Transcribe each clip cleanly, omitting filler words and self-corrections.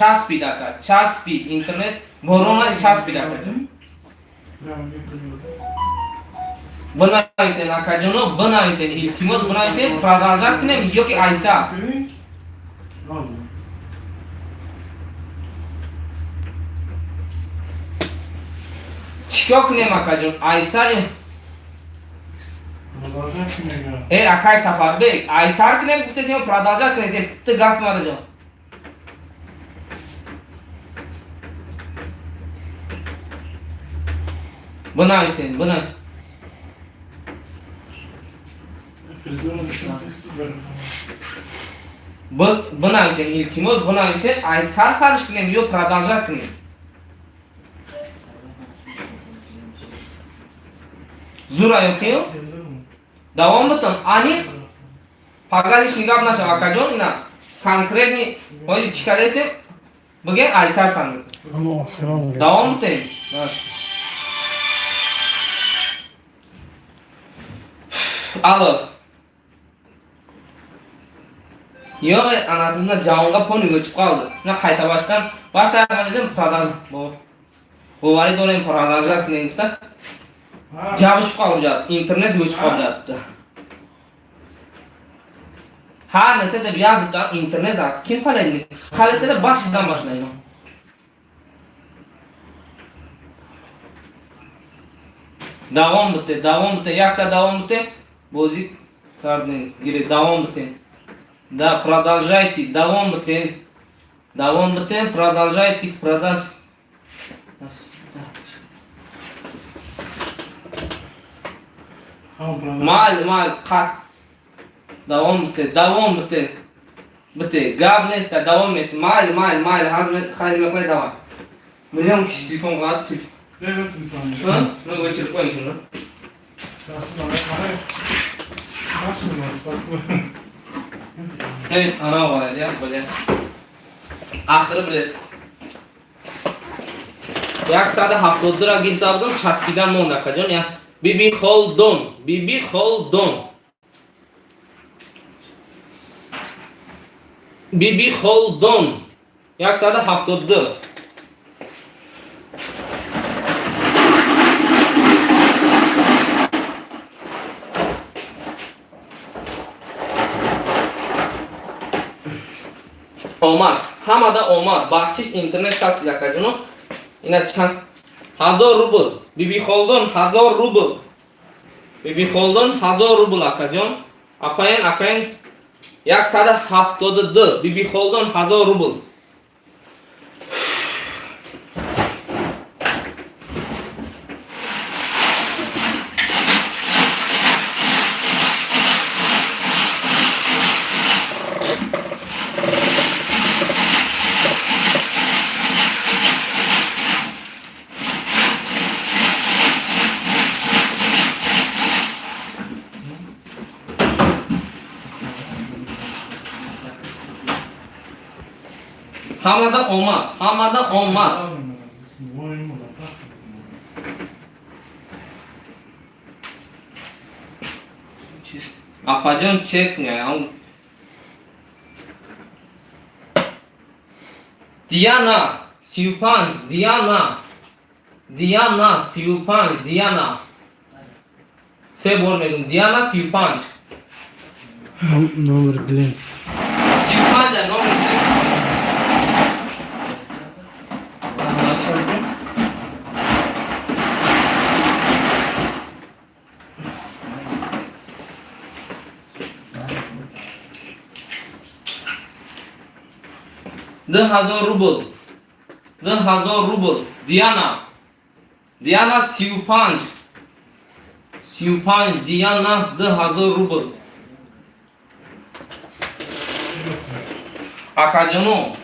Часпид, ака, часпид, интернет борона часпид, акаҷон. Бинависен, акаҷоно, бинависен, илтимос, бинависен. Продолжать кунем ё ки айса? Чикор кунем, акаҷон, айсари? Э, акай Сафарбек, айсар кунем гуфтесем, продолжать кунем? Ту гап мараҷон. Бинависен, бина. Бинависен, илтимос, бинависен. Айсар сарш кунем ё продолжать кунем? Зура ёхиё, давом битон, аниқ пага лишний гап нашав, акаҷон. Ина конкретный ҳози чӣ кардесем, бигем, айсар сар мекунем, давом битем. Алло, yo'q, anasini javonga пони o'chib qoldi. Shuna qayta boshlab boshlayapman desam, продолжать, bovari dorim, продолжать кунем гуфта, jabishib qolib yotdi, internet o'chib qolib yotdi. Har narsa deb yozibdi internet. Kim qalaydi? Qalasalar, boshidan boshlayman. Давом бите, давом бите, якта давом бите. Бозӣ кардем, гире, давом битем. Да, продолжайте, давом битем, давом битем, продолжайте, продолж. Майли, майли, қат. Давом бите, давом бите, бите, гап нест, давом мет. Майли, майли, майли, ҳазр хайр мекунед, давай. Миллион киши телефон қилadi. Телефон. Ну, o'chirib qo'ying shuni. Ey, ana bo'ladi, bo'ladi. Axiri biladi. 172 ра гирифта будам, часпида монд, акаҷон. Я Биби Холдон, Биби Холдон. Биби Холдон. 172. Омад, ҳамада омад. Бахшиш, интернет часпид, акаҷоно. Ина чанд ҳазор рубл. Биби Холдон, 1000 рубл. Биби Холдон, 1000 рубл, акаҷон. Апаен, акаен, 172. Биби Холдон, 1000 рубл. Ҳамада омад, ҳамада омад. Апаҷон, честно. Диана, 35, Диана, Диана, 35, Диана. Се бор мегум, Диана, 35. Номер глянц. 35 номер глянц. 2000 рубл, 2000 рубл. Диана, Диана, 35, 35, Диана, 2000 рубл. Акаҷоно,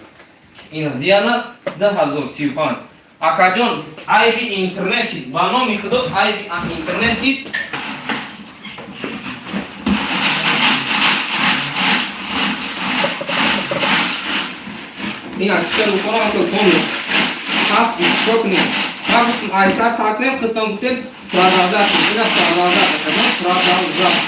ин Диана, 2000, 35. Акаҷон, айби интернет шид, ба номи Худо, айби интернет шид. Ина чикор бикунам, ки помню пас, чикор кунем? Ман гуфтам, айсар сар кунем, худтон гуфтем продолжать. Ина продолжать, акаҷон, продолжать.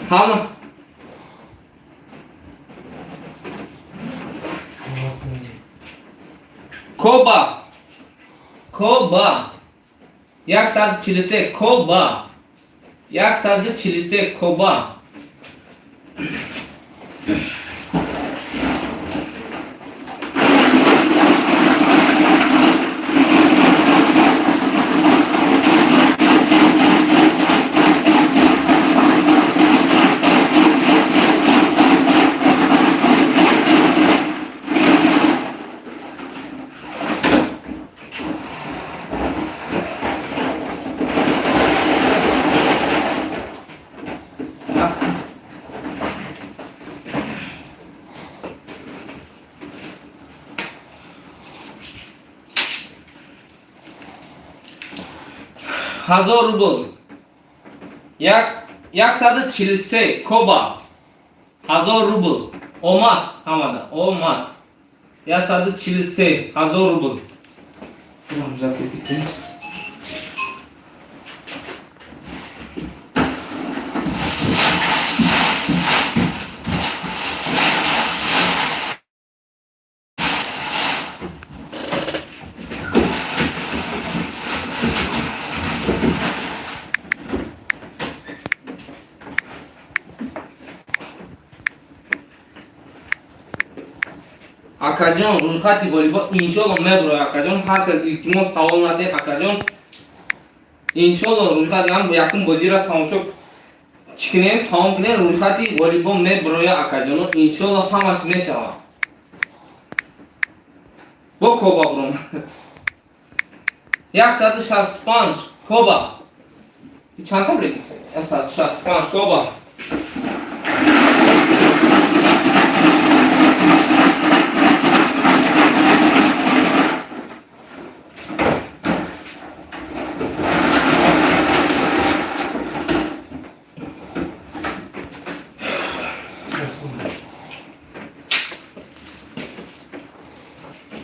Ҳама. Коба, Коба, 143. Коба, 143. Коба. 1000 рубл. 143. Коба, 1000 рубл. Омад, ҳамада омад. 143, 1000 рубл. Закрепить. Акаҷон, рӯйхати ғолибо иншолло мебурояд. Акаҷон, ҳар хел илтимос, савол надем, акаҷон. Иншолло, рӯйхати ҳам якум бозиро тамошо чӣ кунем, тамом кунем, рӯйхати ғолибо мебурояд, акаҷоно. Иншолло, ҳамаш мешавад. Бо коба буром. 165, коба. Чанд та билет? 165, коба.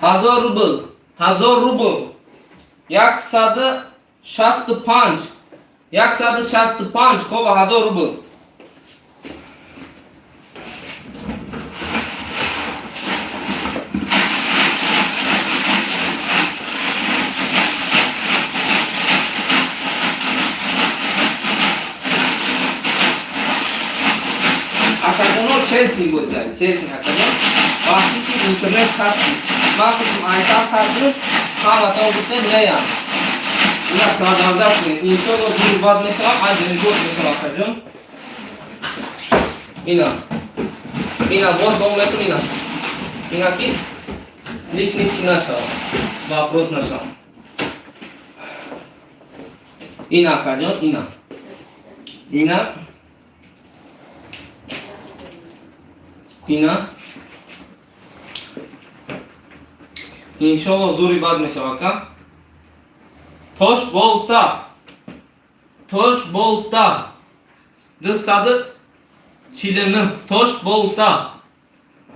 1000 рубл, 1000 рубл. 165, 165, коба, 1000 рубл. Акаҷоно, честный бозиай, честный, акаҷон. Бахшиши интернет ҳасти. Ман худам айсам сардум, ҳаматон гуфте неям. Ина продолжать кунед. Иншолло, зур бад мешавам, аз рекорд мешавам, акаҷон. Ина. Ина боз дом метун ина. Ина ки лишний чи нашавам. Вопрос нашавам. Ина, акаҷон, ина. Ина. Ина. Иншолло, зури бад мешавад, ака. Тош болта. Тош болта. 249. Тош болта.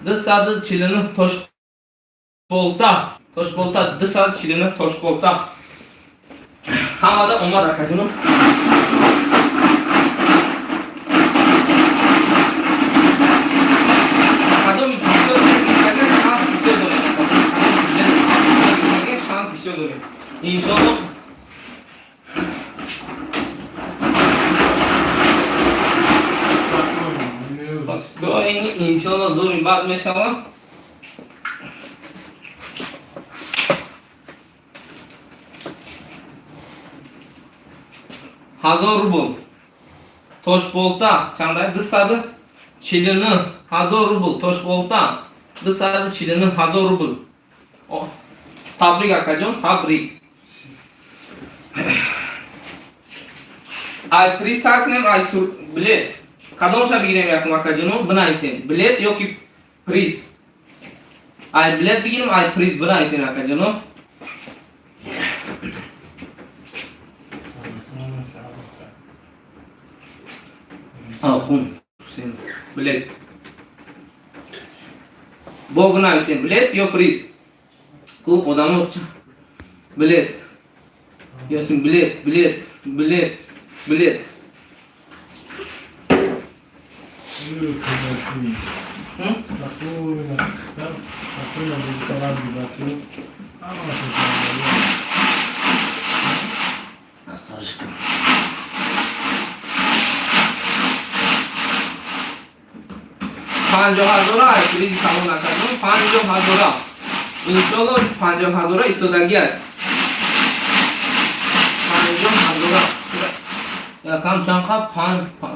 249, тош болта. Тош болта. 249, тош болта. Ҳамада омад, акаҷоно. Кадоми бисёр мегирад, шанс бисёр дорем. Шанс бисёр дорем. Иншолло. Спокойно, иншолло, зури бад мешавад. 1000 рубл. Тошболта чанда? 249, 1000 рубл. Тошболта, 249, 1000 рубл. Табрик, акаҷон, табрик. Ай приз сар кунем, ай билет. Кадомша бигирем якум, акаҷоно, бинависем. Билет ё ки приз? Ай билет бигирем, ай приз, бинависем, акаҷоно. Ахун, билет. Бо бинависем, билет ё приз? Клуб одамо билет. Ёсин билет, билет, билет, билет. М? Спокойно, да? Спокойно без талант бачу. Массажка. 50 ҳазора кредит тамом накардам, 50 ҳазора, иншолло, 50 ҳазора истодагӣ аст, 50 ҳазора. Якам чанд қа?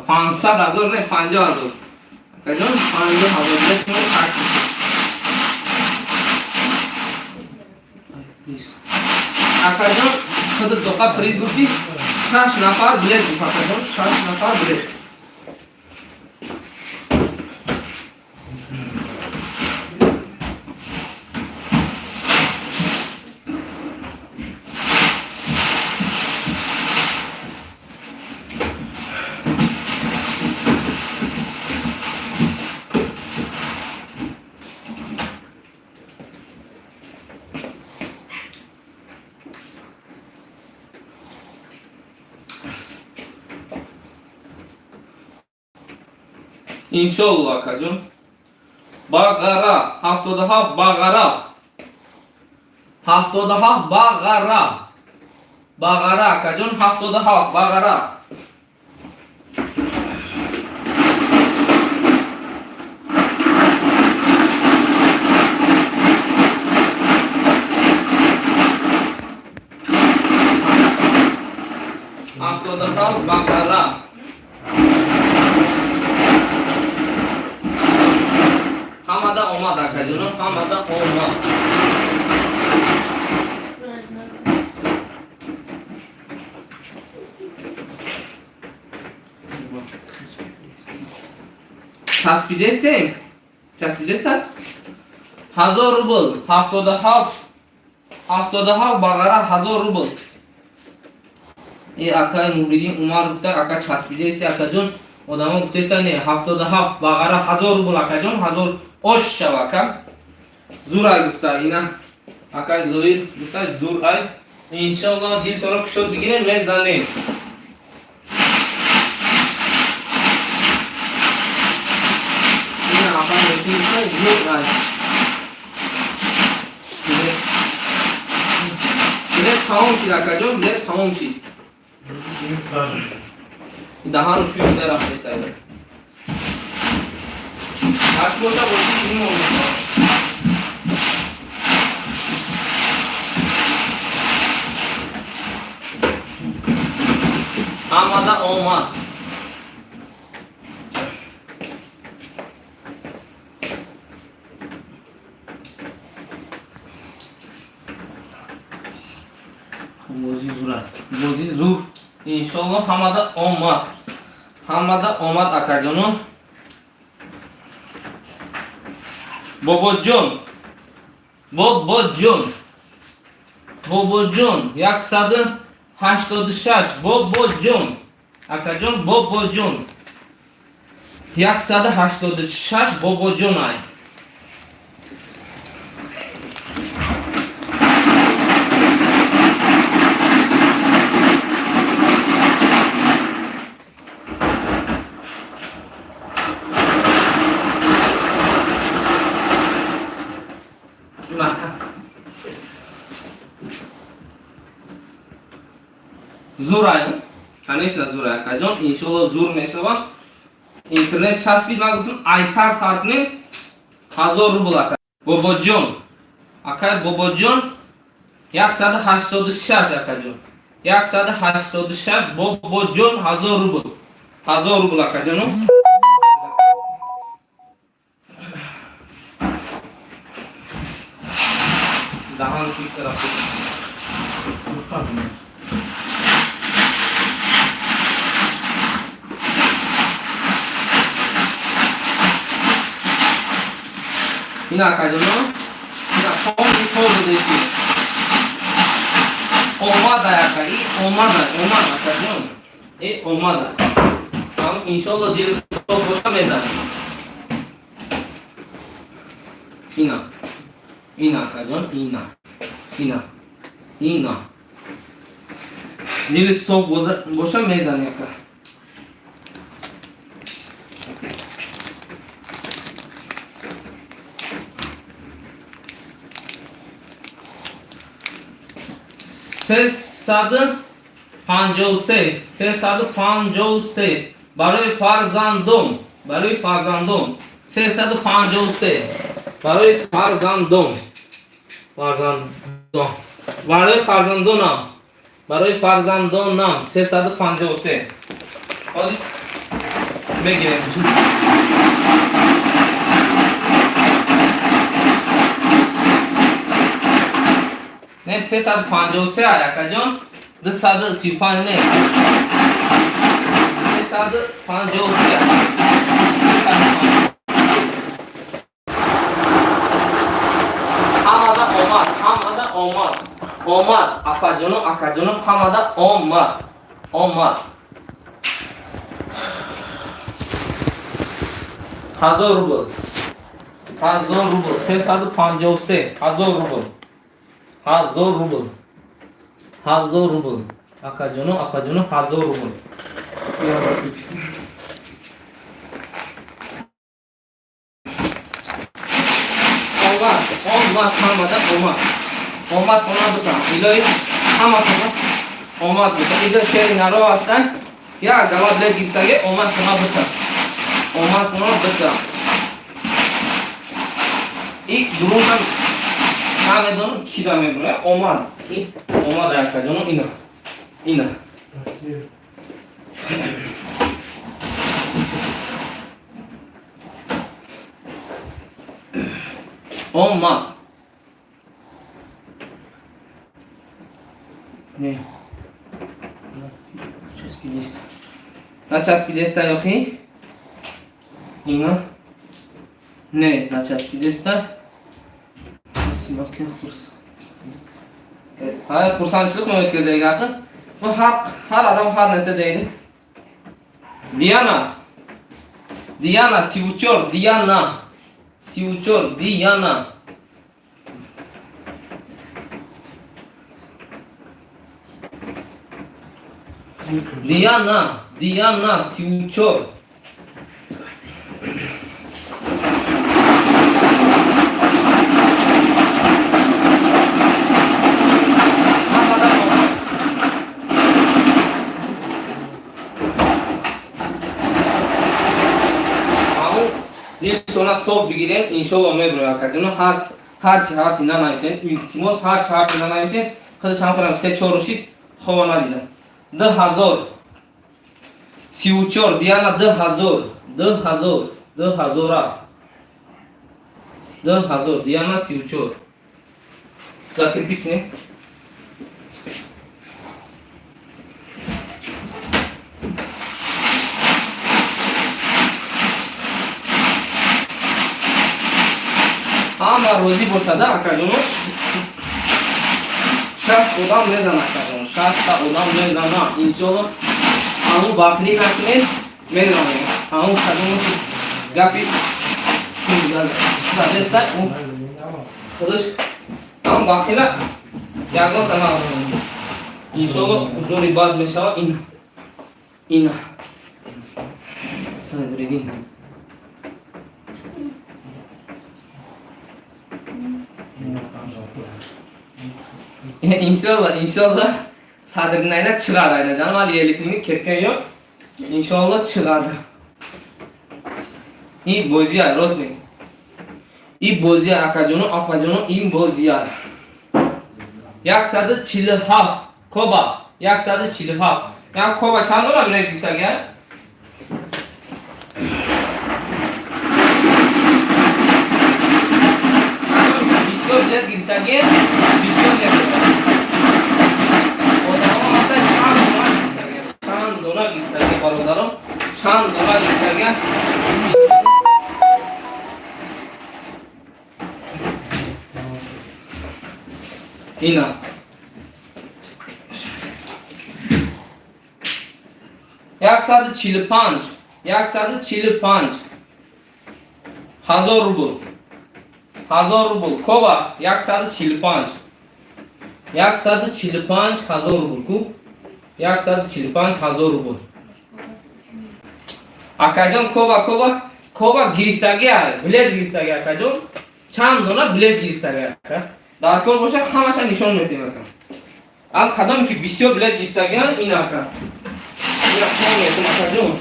500 ҳазор не, 50 ҳазор, акаҷон, 50 ҳазор. Билет тарк. Акаҷон, худат доқа приз гуфтӣ, шаш нафар билет гуфт, акаҷон, шаш нафар билет. Иншолло, акаҷон. Бағара 77, бағара 77, бағара, бағара, акаҷон, 77, бағара. 77, бағара. Ҳамада омад, акаҷонон, ҳамада омад. Часпидестем, часпидеста, 1000 рубл, 77, 77, бағара, 1000 рубл. Э, акаи Муҳриддин Умар гуфта, ака, часпидести, акаҷон, одамо гуфтеста, не, 77, бағара, 1000 рубл, акаҷон, ҳазор ош шав, ака, зурай гуфта, ина акай Зоир гуфта, зурай. Иншалло, дилтонро кушод бигирем, мезанем. Ина акай Муҳриддин гуфта, зурай. Билет тамом шид, акаҷон, билет тамом шид. Даҳану шӯи рафтестайда. Ҳашт боша боши ин. Ҳамада омад. Бозӣ зур аст, бозӣ зур. Иншолло, ҳамада омад, ҳамада омад, акаҷонон. Бобоҷон, Бобоҷон, Бобоҷон, 186, Бобоҷон, акаҷон, Бобоҷон, 186, Бобоҷон ай. Мака. Зурай, конечно, зурай, акаҷон, иншолло, зур мешавад. Интернет часпид, ман гуфтам, айсар сар кунем, 1000 рубл, ака. Бобоҷон, акай Бобоҷон, 186, акаҷон. 186, Бобоҷон, 1000 рубл. 1000 рубл, акаҷону. Даҳан ки тараф. Правильно. Ина, акаҷоно, ина пони то будеки. Омада, ака, и омада, омада, акаҷон. Э, омада. Ҳам иншолло, дили соф боша, мезанем. Ина. Ина, акаҷон, ина. Ина. Ина. Дили соф боша, мезанем, ака. 353, 353 барои фарзандон, барои фарзандон 353, барои фарзандон, фарзандон, барои фарзандонам, барои фарзандонам 353. Ҳозир мегирем. Не, 353, акаҷон, 235 не, 353. Ҳамада омад, ҳамада омад, омад, апаҷону акаҷону, ҳамада омад, омад. 1000 рубл, 1000 рубл, 353, 1000 рубл, 1000 рубл, 1000 рубл, акаҷону апаҷону, 1000 рубл. Омад, омад, ҳамада омад, омад, омад бутам, илоҳи ҳаматона омад бутам. Иҷо шери наро ҳастанд, як гала билет гирифтаги, омад хона бутам, омад хона бутам. И дурунам намедонам, ки да мебурад. Омад, и омад, акаҷону, ина, ина. Россия. Омад. Не, часпидеста, начаспидеста ёхи, ина, не начаспидеста. Хурсандchilik o'tkazaylik axir. Bu haq, har odam har narsa deydi. Diana, Diana 34, Diana 34, Diana. Диана, Диана 34. Hammadan omad. Ҳамун дилтона соф бигирем, иншолло мебурем, акаҷоно. Ҳарчи ҳарчи нанависем, илтимос, ҳарчи ҳарчи нанависем. Худаш ҳам кардам, се чор рӯшид, хова надидам. 2000, 34, Диана, 2000, 2000, 2000-а, 2000, Диана 34. Закрепить не. Ҳама розӣ бошада, акаҷоно. 60 одам мезана, акаҷоно, 60-та одам мезана, иншолло. Ҳамун бахлӣ накунед, мезанем. Ҳамун кадомо гапи задеста, худаш ҳамун бахила ягонта на, иншолло, зури бад мешава. Ин, ина, Садриддин. Иншолло, иншолло, Садриддин ayda chiqadi, aydadan hali 50 ming ketgan yo'q, иншолло, chiqadi. Ин бозия, рост мегӯ, ин бозия, акаҷону апаҷону, ин бозия. 147, коба, 147. Як коба чанд дона билет гирифтага? Бисёр билет гирифтаги, бисёр билет. Одамо ҳастан, чанд дона гирифтаги, чанд дона гирифтаги, бародарон, чанд дона гирифтаги. Ина, 145, 145 ҳазор рубл, 1000 рубл. Коба, 145, 145 ҳазор рубл ку, 145 ҳазор рубл, акаҷон. Коба, коба, коба гирифтаги, билет гирифтаги, акаҷон, чанд дона билет гирифтаги, ака. Дар кор боша, ҳамаша нишон медиҳем, ака. Ам кадоме ки бисёр билет гирифтагиан, ин ака. Ина метум, акаҷон.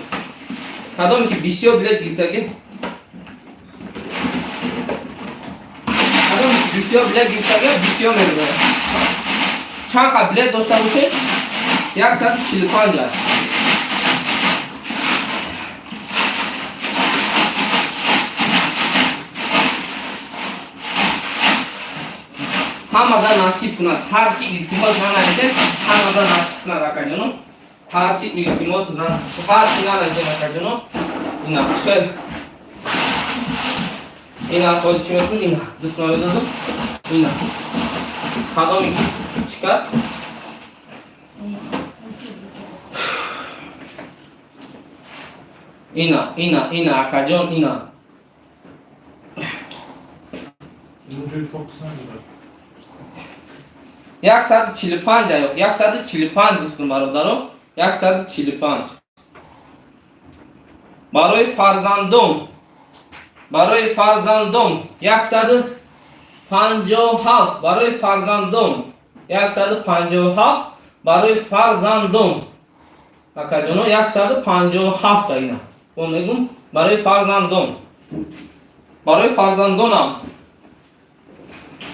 Кадоме ки бисёр билет гирифтаги, кадоме ки бисёр билет гирифтагиан, бисёр мебарад. Чанд қа билет дошта бошед? 145 аст. Ҳамада насиб кунад. Ҳарчи илтимос нанависед, ҳамада насиб кунад, акаҷоно. Ҳарчи илтимос, ҳарчи нанависед, акаҷоно. Ина чӣ ина ҳозир чӣ мекунед? Ина дӯст намедодам. Ина кадоме ки чӣ кард? Ина, ина, ина, акаҷон, ина. Унҷои фокус надорад. 145 аёқ, 145 гуфтум, бародаро, 145 барои фарзандон, барои фарзандон 157, барои фарзандон 157, барои фарзандон, акаҷоно, 157. Ина бо мегум, барои фарзандон, барои фарзандонам,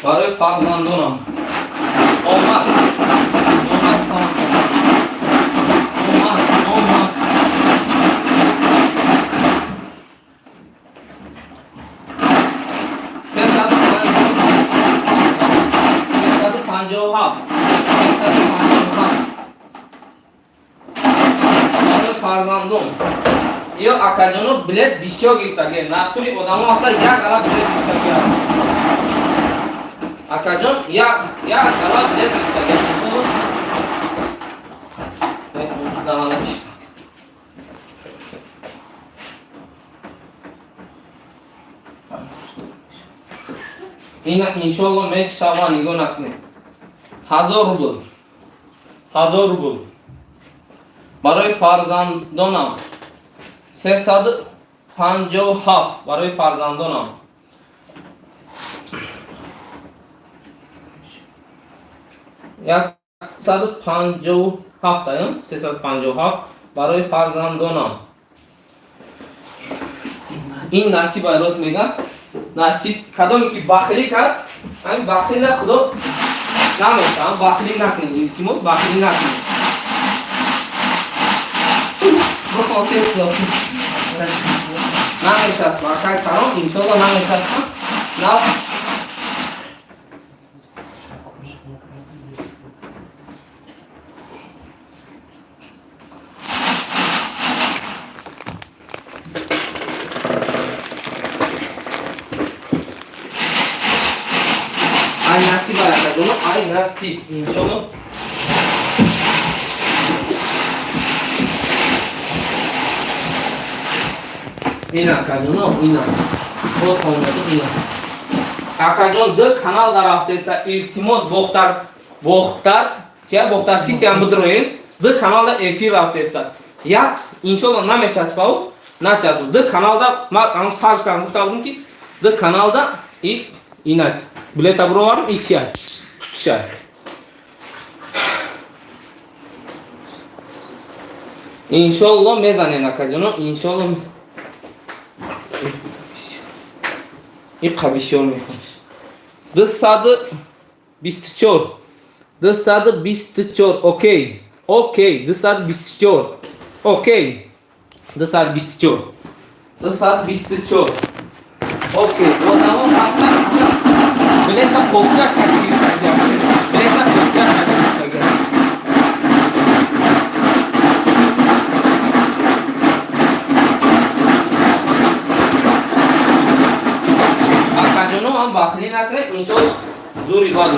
барои фарзандонам. Омад, омад, омад, омад. 357, 357 барои фарзандон. Ё, акаҷоно, билет бисёр гирифтагӣ. Натури одамо ҳаста, як ала билет гирифтагӣ, акаҷон, як ала билет гирифтагӣ. Иншолло даванаш. Ина, иншолло, мешава, нигоҳ накунед. 1000 рубл, 1000 рубл барои фарзандонам, 357 барои фарзандонам. 157 аём, 357 барои фарзандонам. Ин насиб ай, рост мегам, насиб. Кадоме ки бахилӣ кард, ҳамин бахилира Худо намешавам. Бахилӣ накунед, илтимос, бахилӣ накунед. Бихоҳ, намечаспам, акай Каром, иншолло, намечаспам. На, ай насиб ай, акаҷоно, ай насиб, иншолло. Ина, акаҷоно, ина боз омаду. Ина, акаҷон, ду канал дар рафтеста. Илтимос, Бохтар, Бохтар чия, Бохтар Ситиам бидроен. Ду каналда эфир рафтеста. Як, иншолло, намечаспаву, начаспу. Ду каналда ма ам саршкам гуфта будем, ки ду каналда и ина билета бироварам. И чия, пустушай. Иншолло, мезанем, акаҷоно, иншолло. Иқа бисёр мехоҳиш. 224, 224, окей, окей, 224, окей, 224, 224, окей. Одамо ҳастан, билета кофташ кардигирифтагиам, билета кофташ кардигирифтагиам. Акаҷоно, ҳам бахилӣ накунед, иншолло, зури бад.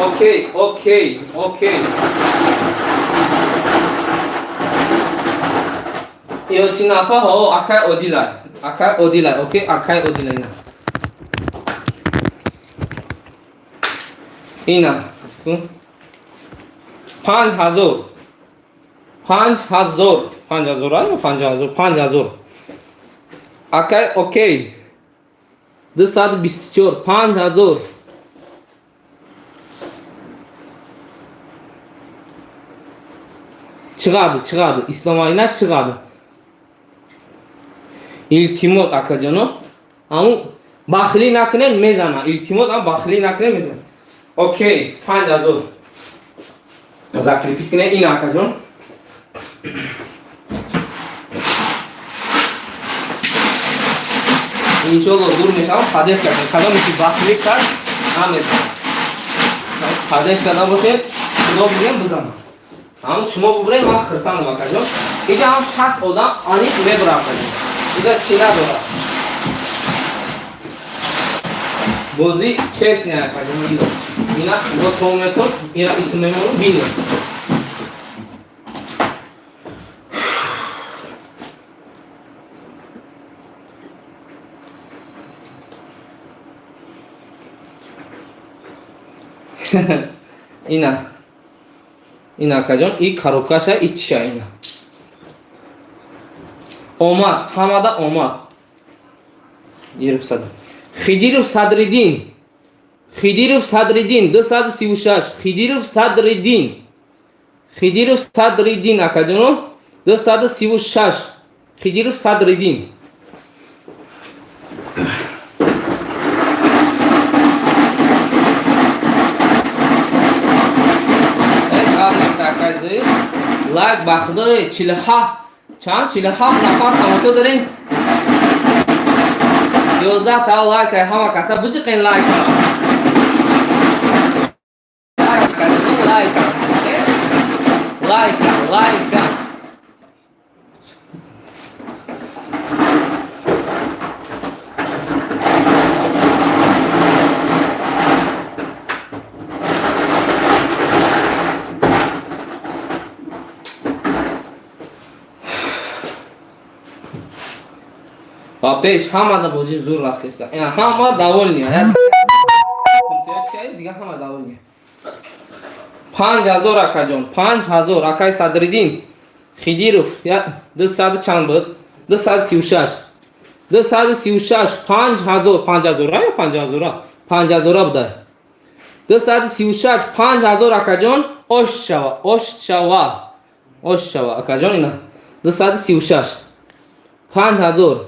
Окей, окей, окей. Ёсинапа, ҳо, акай Одилай, акай Одилай, окей, акай Одилай. Ина, ина, 5000, 5000, 5000 ай, 5000, 5000, акай, окей. 224, 5000. Чиғади, чиғади, Ислом Айна чиғади. Илтимос, акаҷоно, ҳамун бахилӣ накунем, мезана. Илтимос, ам бахилӣ накунем, мезана. Окей, 5000 закрепить кунем ин, акаҷон. Иншолло, дур мешавам, поддержка кунем. Кадоме ки бахилӣ кард, намезанам. Поддержка набошед, худо бигем, бизанам. Ҳамун шумо бубуред, ман хирсандам, акаҷон. Иҷа ҳам 60 одам аниқ мебура, акаҷон. Иҷа чӣ надорад. Бозӣ честный, акаҷон. Ина худо том мекун, ина исм мемонум, бинед. Ина. Ина, акаҷон, и коробкаша, и чиша ина. Омад, ҳамада омад. Ерусад. Хидиров Садриддин. Хидиров Садриддин 236. Хидиров Садриддин. Хидиров Садриддин, акаҷоно, 236. Хидиров Садриддин. Акайзои лайк, ба худои, 47 чанд, 47 нафар тамошо дорем, 11 та лайк. Ай ҳама каса биҷиқен лайк, лайк, лайк, лайк, лайк. Ва пеш ҳамада бозӣ зур рафтеста, ҳама довольный, дига ҳама довольный. 5000, акаҷон, 5000. Акай Садриддин Хидиров 200 чанд буд? 236, 236, 5000. 5000-а ё 5000-а? 5000-а буда. 236, 5000, акаҷон. Ош шава, ош шава, ош шава, акаҷон. Ина 236, 5000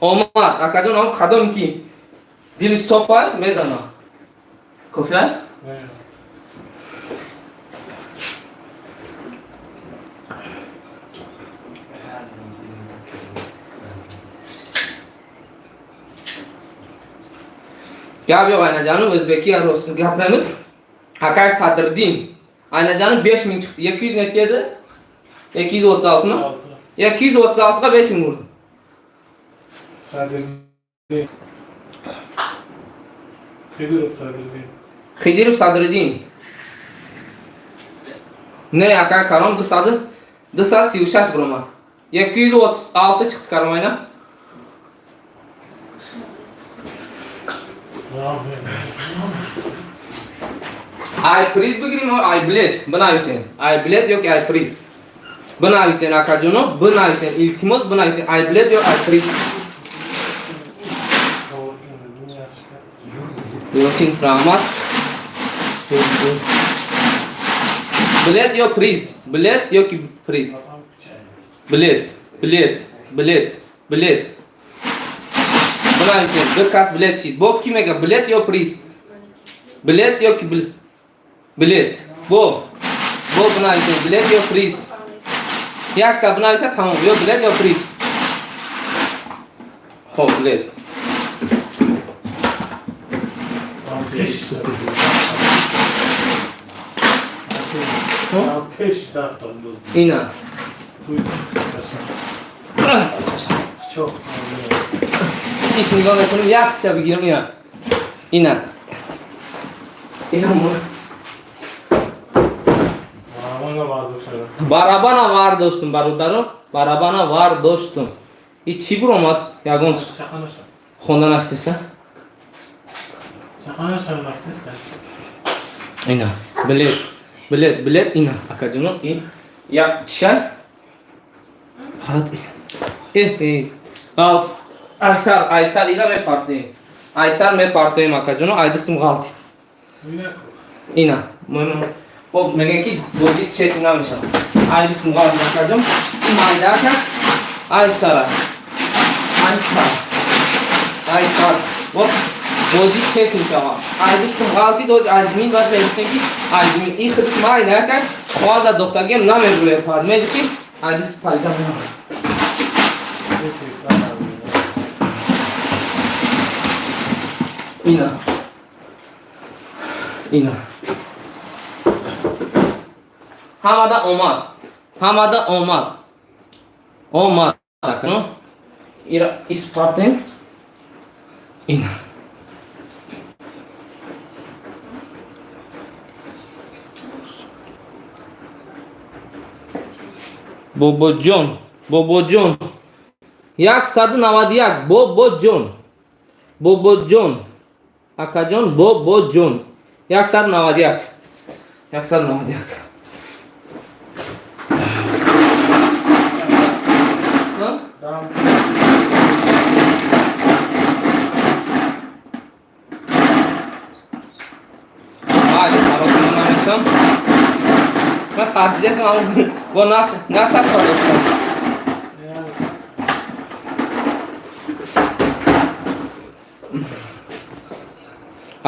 омад, акаҷон. Ам кадом ки дили софа, мезана. Кофе. Не. Гап yo'q, aynajonim, o'zbeki rost gapiramiz. Akay Sadriddin, aynajonim, 5000 chiqdi. 200 necha edi? 236 mi? 236 ga 5000 urdi. Sadriddin. Xidirov Sadriddin. Xidirov Sadriddin. Не, akay Karom, 236 buroma. 236 chiqdi, Karom ayna. Rahmat. Ай приз бигирим, ай билет бинависен. Ай билет yoki ай приз. Бинависен, акаҷоно, бинависен. Илтимос, бинависен. Ай билет ё ай приз. Yosin, rahmat. Билет ё приз. Билет yoki приз. Билет, билет, билет, билет. Бинависен, bir кас билет шид. Бо ки мега билет ё приз? Билет yoki билет. Бо. Бо бинависен, билет ё приз. Якта бинависа, тамом. Ё билет, ё приз. Хоб, билет. Пеш. Пеш дастон буд. Ина. Чоқ. Ис нигоҳ мекунем, якча бигирам ина. Ина. Ина мо. Барабана бардоштам. Барабана вардоштум, бародарон, барабана вардоштум. И чӣ буромад? Ягон Чақанаша. хонда наштеса? Чақанаша нафтеста. Ина, билет, билет, билет, ина, акаҷоно, ин як чай. Фақат ғалт. Айсар, айсар ина мепартем. Айсар мепартем, акаҷоно, ай дастим ғалт. Ина. Ина, ман Бо мегӯян, ки бозӣ чеси намешавад. Ай дистум ғалат накардам. Ин майдака, ай сара. Ай сар. Ай сар. Бо бозӣ чес мешавад. Ай дистум ғалати доз аз зимин баъд мегуфтем, ки аз зимин. Ин худ майдака хоҳад дохтагиам намегӯяд. Пад меди, ки ай дист парида мемонад. Ина. Ина. Ҳамада омад. Ҳамада омад. Омад. Акну. Ира испартем. Ина. Бобоҷон, Бобоҷон. 191 Бобоҷон. Бобоҷон. Акаҷон, Бобоҷон. 191. 191. Ҳа? Дам. Майли, саросима намешам. Ман тарсидастам, аммо бо нақша кардастам. Я.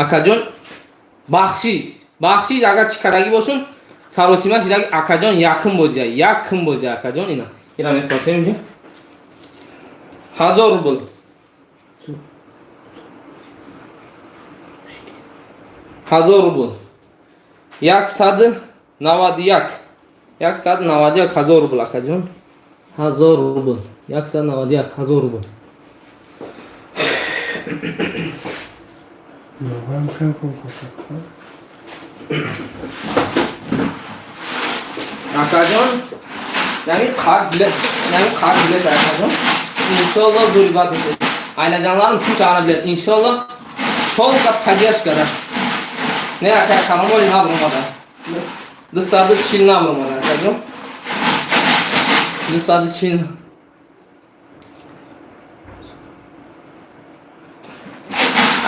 Акаҷон, бахшиш, бахшиш, агар чӣ кардагӣ бошум, саросима шидаги. Акаҷон, якум бозия, якум бозия, акаҷон, ина. Ина мепортем инҷо. 1000 рубл. 1000 рубл. 191. 191 ҳазор рубл, акаҷон. 1000 рубл. 191 ҳазор рубл. Yo'q, ham ko'p ko'rsatdi. Акаҷон, яъни қак билет, яъни қак билет, акаҷон. Иншолло зури бад мешавад. Айнаҷанларим шунча ана билет. Иншолло только поддержка да. Не, ака, каромоли набуромада. 240 набуромада, акаҷон. 240.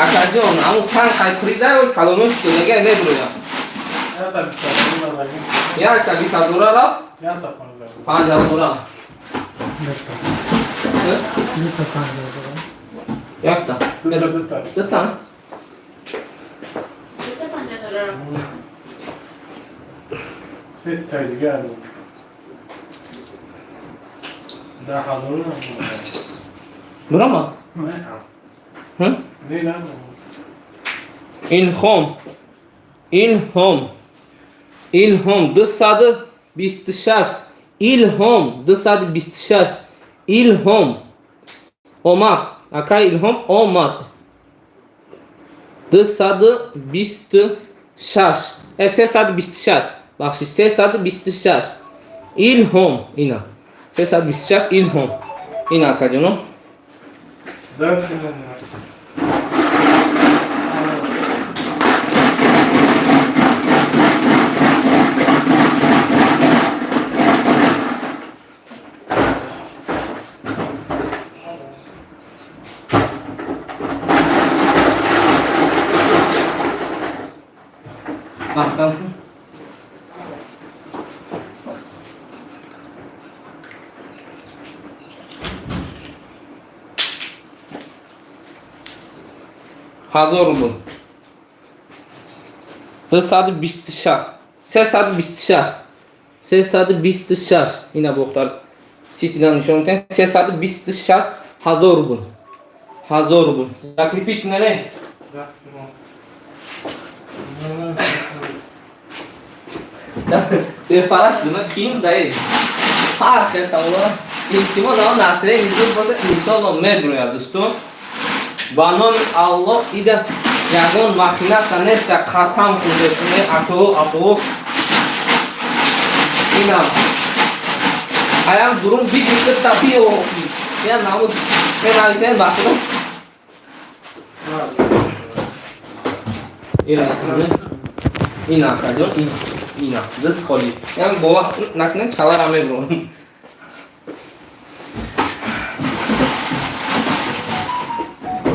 Акаҷон, аму чанд қай приза калоно шудага мебурояд. Якта 20 ҳазор дагин. Якта 20 ҳазора рафт, Якта 5 ҳазор. 5 ҳазора. Якта. Якта 5 ҳазор. Якта. Дута, дута. Дута? Дута 5 ҳазор. Сеттай дигар. 10 ҳазор. Бурама? Не. Ҳм? Не, не. Илҳом. Илҳом. Илҳом 226. Илҳом 226. Илҳом. Омад. Акай Илҳом омад. 226. 326. Бахшиш, 326. Илҳом. Ина. 326 Илҳом. Ина, акаҷоно. Даст не. Маҳкам кун. 1000 рубл. 226. 326. 326. Ина бохтар. Ситидан нишон метиҳем. 326 ҳазор рубл. 1000 рубл. Закрепить кунеле? Да, tamam. Телефонаш дума ким даи? Ҳар хел саволо. Илтимос, ама насре инҷо боша, иншолло мебурояд, дӯстон. Ба номи Аллоҳ, иҷа ягон махинаса неста, қасам хӯрдесуне, ако, ако. Инам. Аям дурун бигирифта биё. Я намуд менависен ба худо. Ина, ина, акаҷон, ина. Ина, даст холӣ. Ям бовар накунед, чалара мебурам.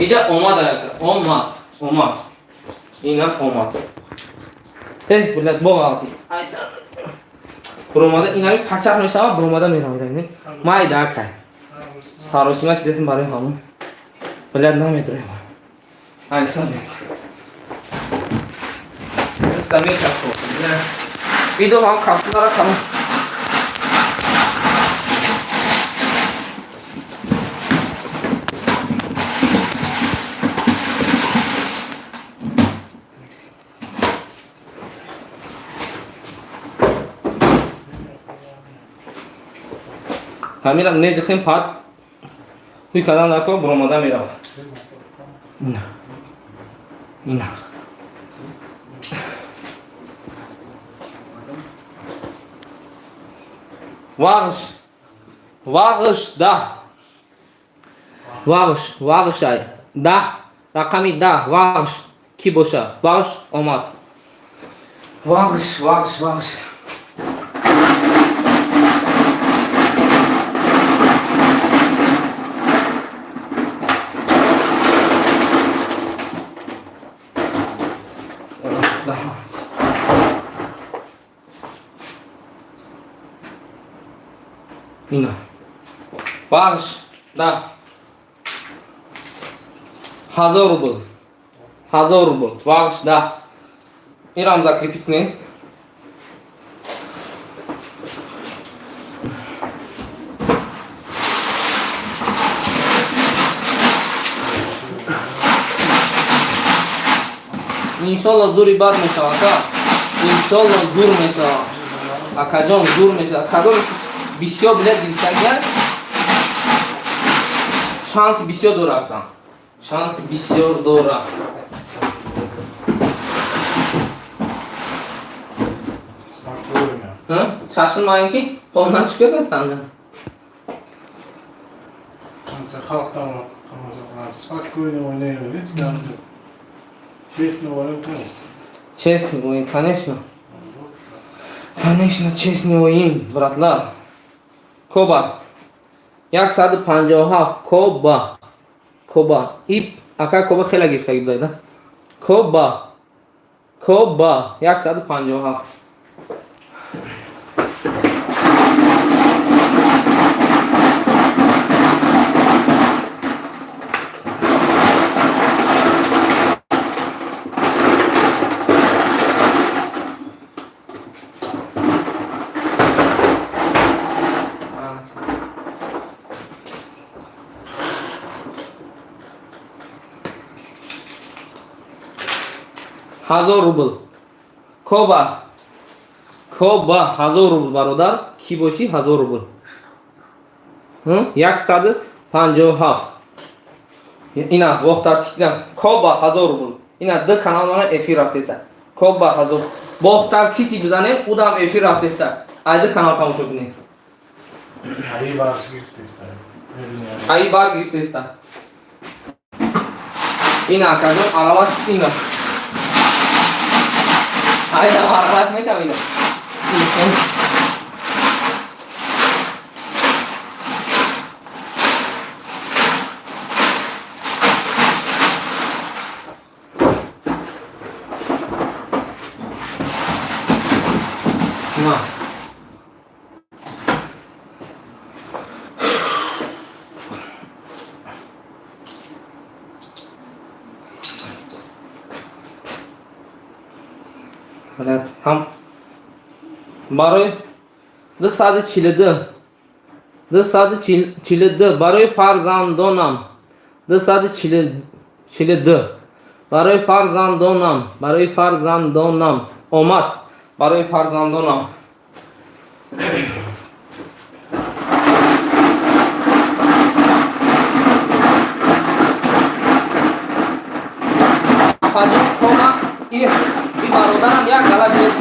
Иҷа омад, омад, омад. Ина омад. Э, блядь, боғалти. Буромада инами пачақ мешава, буромада меравад. Майда акай. Саросима шидетим барои ҳамон. Блядь, намедурем. Айсан. Мекасо. Видео ҳам капсулара тамом. Ҳаминам неҷихем пад ҳуй кардан нако, буромада меравад. Ина. Ина. Вағш. Вағш 10. Вағш, вағшай. 10. Рақами 10, вағш кӣ боша? Вағш омад. Вағш, вағш, вағш. Ина. Вағш, да. 1000 рубл. 1000 рубл. Вағш, да. Ирам закрепить кунем. Иншолло, зури бад мешавад, ака. Иншолло, зур мешавад. Акаҷон, зур мешавад. Кадом бисёр билет гирифтагия, шанси бисёр дора, ака. Шанси бисёр дора. Спокойно. Шашилмагин ки qo'limdan tushib ketmasdan. Qancha xalq tomosha qiladi. Спокойно o'ynayver, hech gap yo'q. Честно o'yin qil. Честный o'yin, конечно. Конечно, честный o'yin, брат лар. Коба. 157 Коба. Коба. И ака Коба хеле гирифтаги будай, да? Коба. Коба. 157. 1000 рубл. Коба. Коба, 1000 рубл, бародар. Кӣ бошӣ, 1000 рубл. 157. Ина вохтар ситина. Коба, 1000 рубл. Ина ду канал мана эфир рафтеса. Коба 1000. Бохтар Сити бизанем, удам эфир рафтеса. Ай ду канал тамошо кунем. Аи барс гирифтеса. Аи бар гирифтеса. Ина акаҷон, аралаш ина. Айда аралаш мешам ина. На. Ҳам барои 242, 242 барои фарзандонам, 242 барои фарзандонам, барои фарзандонам омад, барои фарзандонам. Фаҷон кома и бародарам як гала билет,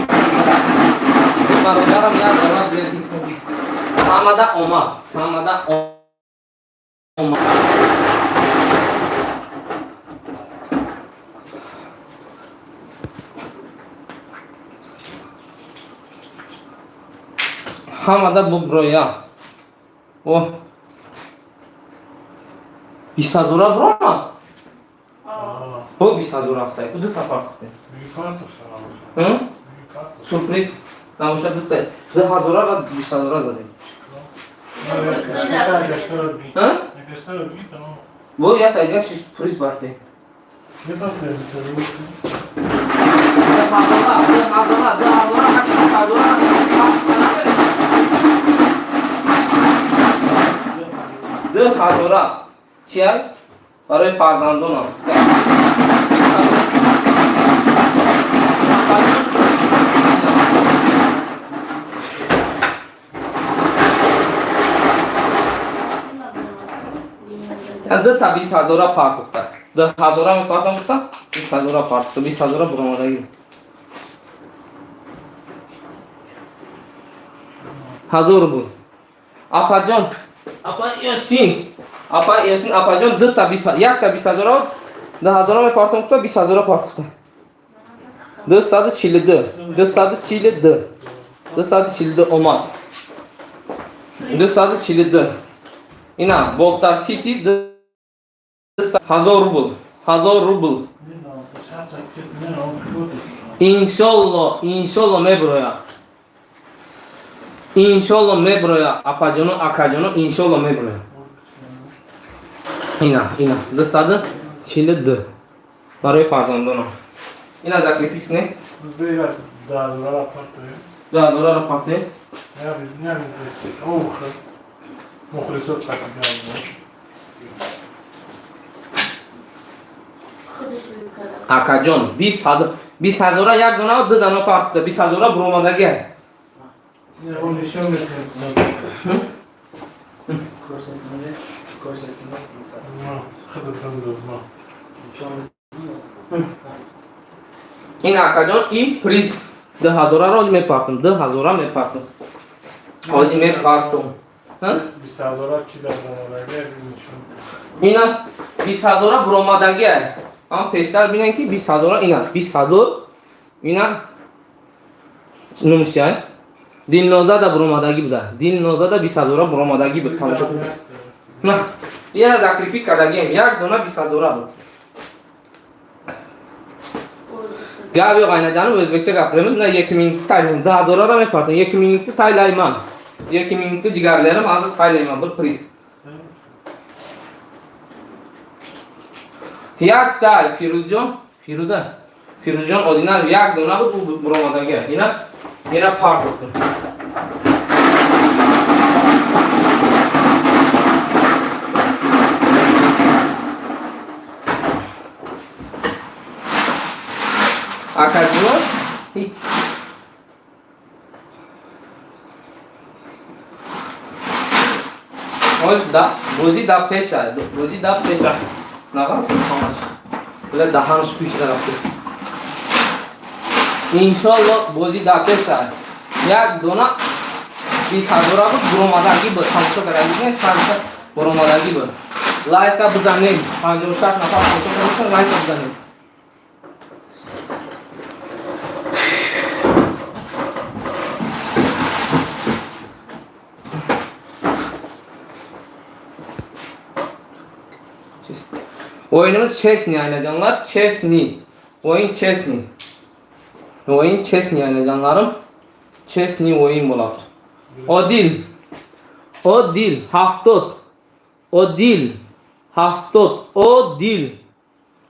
и бародарам як гала билет. Ҳамада омад, ҳамада омад. Ҳамада буброя. О, 20 ҳазора биромад. Бо 20 ҳазора ҳастай, ку дута фарқ. Сюрприз набошад, дута 2000-а ва 20 ҳазора задем. А? Бо якта дигар сюрприз бартем. 2000-а, 2000-а, 2000-а, ҳаки 20 ҳазора. 2000-а чия барои фарзандонам. Дута 20 ҳазора партохта, 2000-а мепартам гуфта, 20 ҳазора партохта, 20 ҳазора буромадагӣ. 1000 буд, апаҷон, апа Ёсин, апа Ёсин, апаҷон, дута бист, якта 20 ҳазора, 2000-а мепартам гуфта, 20 ҳазора партохта. 242, 242, 242 омад, 242. Ина Бохтар Сити, 1000 рубл, 1000 рубл. Иншолло, иншолло меброя, иншолло меброя, апаҷону акаҷону, иншолло меброя. Ина, ина 242 барои фарзандонам. Ина закрепить кунед. 2000-аро партоем. Мухлисот qatl. Акаҷон, 20 ҳазор, 20 ҳазора як дона, ду дона партофта, 20 ҳазора буромадагия. Нишон метавонад. Ko'rsatmada ko'rsatma. Хидр. Ин, акаҷон, и приз 2000-аро мепартум, 2000-а мепартум, ҳозир мепартум. 20 ҳазора ки дар буромадагия нишон. Ина 20 ҳазора буромадагия. Ам пештар бинем, ки 20 ҳазора, ина 20 ҳазор, ина номушай Дилнозада буромадагӣ буда. Дилнозада 20 ҳазора буромадагӣ буд. Тамошо кунед. На, ина закрепить кардагием, як дона 20 ҳазора буд. Гап yo'q, aynajonim, o'zbekcha gapiramiz. На, 2 минутта taylayman. 2000-аро мепартам. 2 минутта taylayman. 2 минутта, jigarlarim, hozir taylayman bir приз. Як тай Фирӯзҷон, Фирӯза. Фирӯзҷон Одинар, як дона буд, бу буромадагӣ. Ина, ина партофтум. Акаҷон, ҳи. Ҳоз да бозӣ да пеша, бозӣ да пеша. Нага, ҳамаш. Била даҳанаш кӯшида рафт. Иншолло, бозӣ да пеша. Як дона 20 ҳазора буд, буромадагӣ буд. Тамошо кардагӣ, тамошо, буромадагӣ буд. Лайка бизанем. 56 нафар тамошо карданд, лайка бизанем. O'yinimiz честный, aynajonlar, честный. O'yin честный. O'yin честный, aynajonlarim. Честный o'yin bo'ladi. Odil. Odil 70. Odil 70. Odil.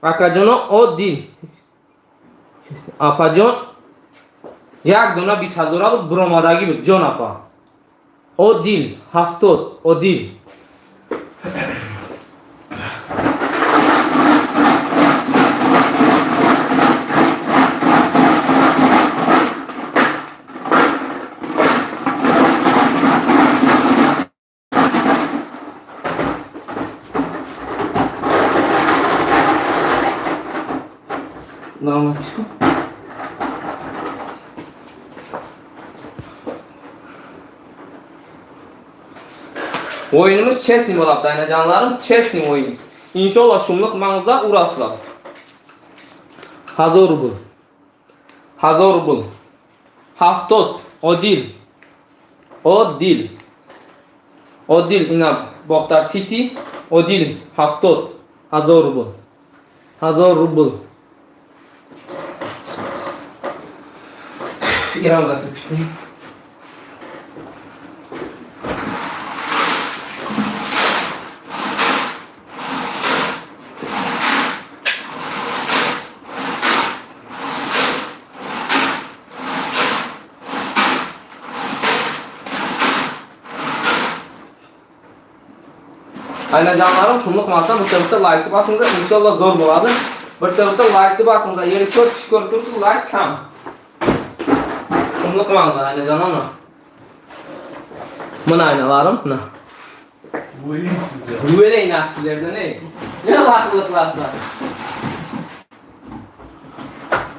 Akajono, Odil. Апаҷон, як дона 20 ҳазора буд, буромадагӣ буд, ҷон апа. Одил 70, Одил. Давай. O'yinimiz честный bo'ladi, aynajonlarim, честный o'yin. Inshaalloh, shumliq mang'izda urasizlar. 1000 rubl. 1000 rubl. 70, Odil. Odil. Odil, ина Бохтар Сити, Одил 70, 1000 рубл. 1000 рубл. Ирам закрепить. Aynacanlarım şumluq qilmasdan bitta bitta laykni bosinglar, inshaalloh zo'r bo'ladi. Bitta bitta laykni bosinglar. 54 kishi ko'rib turibdi, layk kam. Shumluq qilmanglar aynajonlar. Mana aynalarim, mana. O'yin sizga. Yuveley narsalardan ey. Ne laqillik qilasizlar?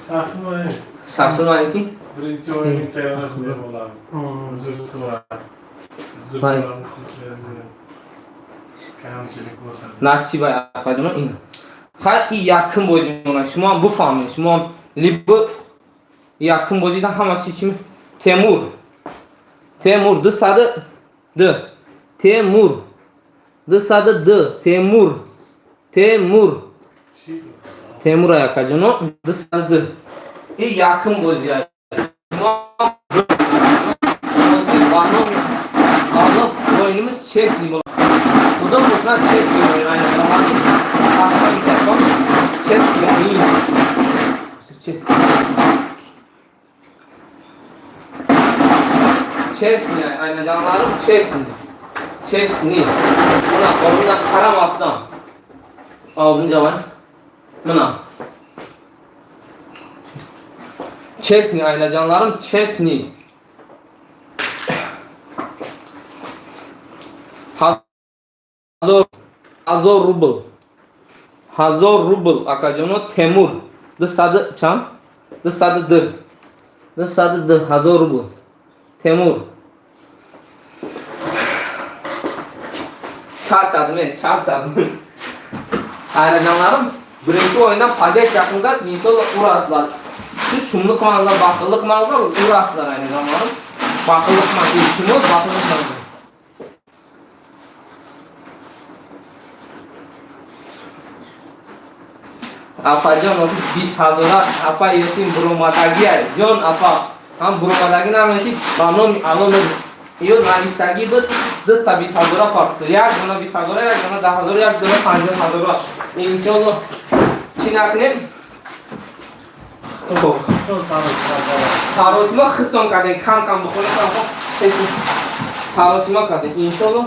Shoshilmang. Shoshilmangki. Birinchi o'yinni tayyorlash shunday bo'ladi. Uzr so'rab. Uzr Voy. so'rab sizlardan. Kamchilik bo'lsa. Nasiba opajon ин. Ha, и якум бозӣ мона. Шумо ҳам буфаҳмед. Шумо ҳам либо якум бозидан ҳамаси чи Темур. Темур 202. Темур 202. Темур. Темур. Темур акаҷоно 202. И якум бозӣ. Шумо ба номи Аллоҳ o'yinimiz честный bo'ladi. Xudo xohlasa честный o'yin aynalarni pastga bittason честный o'yin. Честный aynajonlarim честный. Честный. Mana qo'limdan qaramasdan. Oldin javob. Mana. Честный aynajonlarim честный. Ҳазор рубл. 1000 рубл акаҷоно Темур. 200 чанд? 202. 202 1000 рубл. Темур. 400 men, 400. Aynajonlarim, birinchi o'yindan падеж yaqinda inshaalloh urasizlar. Shu shumni qilmanglar, baxillik qilmanglar, urasizlar aynajonlarim. Baxillik qilmang, iltimos, baxillik qilmanglar. Апаҷон, 20 ҳазора апа Ёсин буромадагия. Ҷон апа, ҳам буромадагӣ намешид, ба номи Алло мегӯ. Ё навистагӣ буд, дута 20 ҳазора партофт. Як дона 20 ҳазора, як дона 10 ҳазора, як дона 50 ҳазора. Иншоалло чӣ накунем? Хуб. Саросима худтон кардем, кам кам бихонем, кам саросима кардем. Иншоалло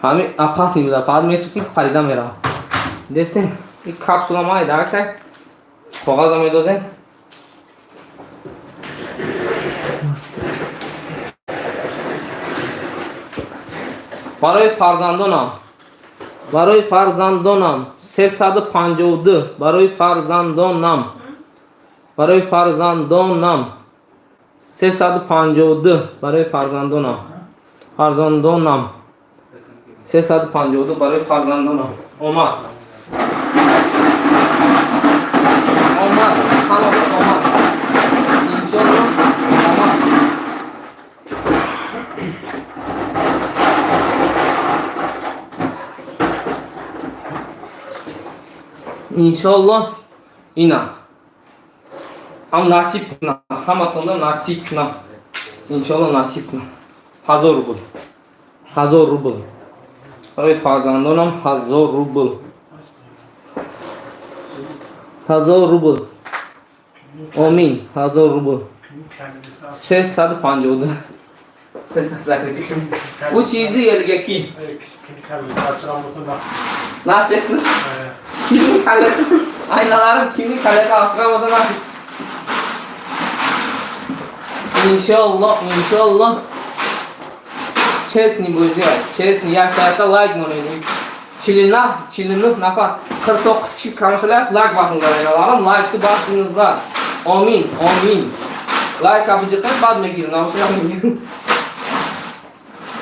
ҳамин опасный буда, баъд месӯхи парида мерава. Дестем, и капсула май даркай. Коғаза медозем. Барои фарзандонам. Барои фарзандонам 352. Барои фарзандонам. Барои фарзандонам 352. Барои фарзандонам. Фарзандонам. 352 барои фарзандонам. Омад. Омад. Ҳамаро омад. Иншоалло омад. Иншоалло ина. Ҳам насиб кунам. Ҳаматонда насиб кунам. Иншоалло насиб кунам. 1000 рубл. 1000 рубл. Барои фарзандонам 1000 рубл. 1000 рубл. Омин. 1000 рубл. 352. 300 закрепи. У чизи елгаки. Nasib. Kimning kallasi? Aynalarim kimning kallasi ochgan bo'lsa nasib. Inshaalloh, inshaalloh. Честный бозӣ, честный якта лайк монед. 49, 49 нафар, 49 kishi tomoshalayapti, layk bosinglar aynalarim, laykni bosingizlar. Омин, омин. Лайк bijiqing, ba'd мегирам, намоша.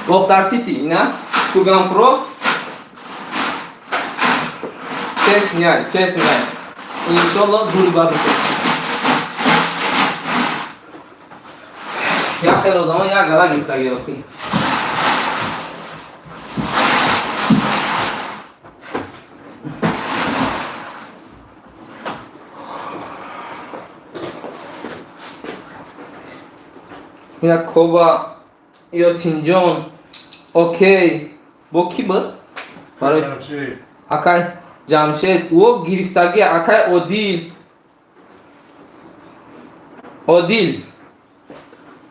Бохтар City, ина, Kugan Pro. Честный, честный. Иншаллоҳ зур бад мешавад. Як хел одамо як гала гирифтагӣ охи. Ина Коба, Ёсинҷон, окей. Бо ки буд? Барои Ҷамшед. Акай Ҷамшед, ӯ гирифтагӣ, акай Одил. Одил.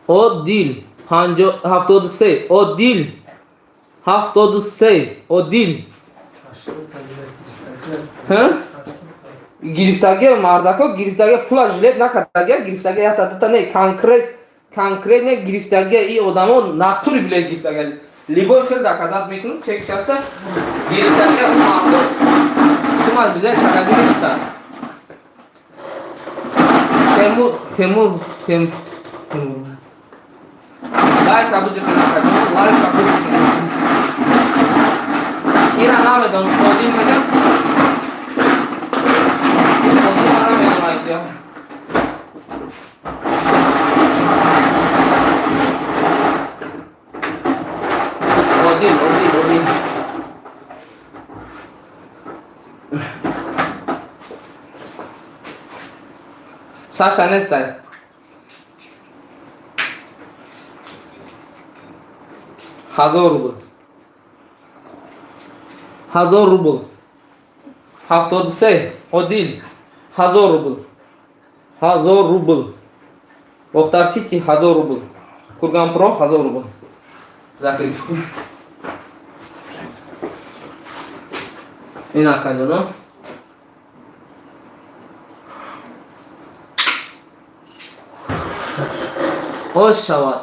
Одил 73. Одил 73. Одил. Ҳа? Гирифтагӣ мардако гирифтагӣ пула жилет накардагӣ гирифтагӣ якта дута не конкрет конкрет не гирифтагӣ и одамо натури билет гирифтагӣ любой хел доказать мекунам чек шаста гирифтагӣ мардо сума жилет кардагӣ неста. Темур, Темур, Тем, Темур. Лайк абуҷи кунакаҷон, лайк абуҷи кунакаҷон. Ира намедонам, Одил мегам. Одил намедонам айдия. Одил, Одил, Одил. Саша нестай. 1000 рубл. 1000 рубл. 73. Одил. 1000 рубл. 1000 рубл. Бохтар Сити 1000 рубл. Курган Про 1000 рубл. Закрыть. Ина акаҷоно. Хош шавад.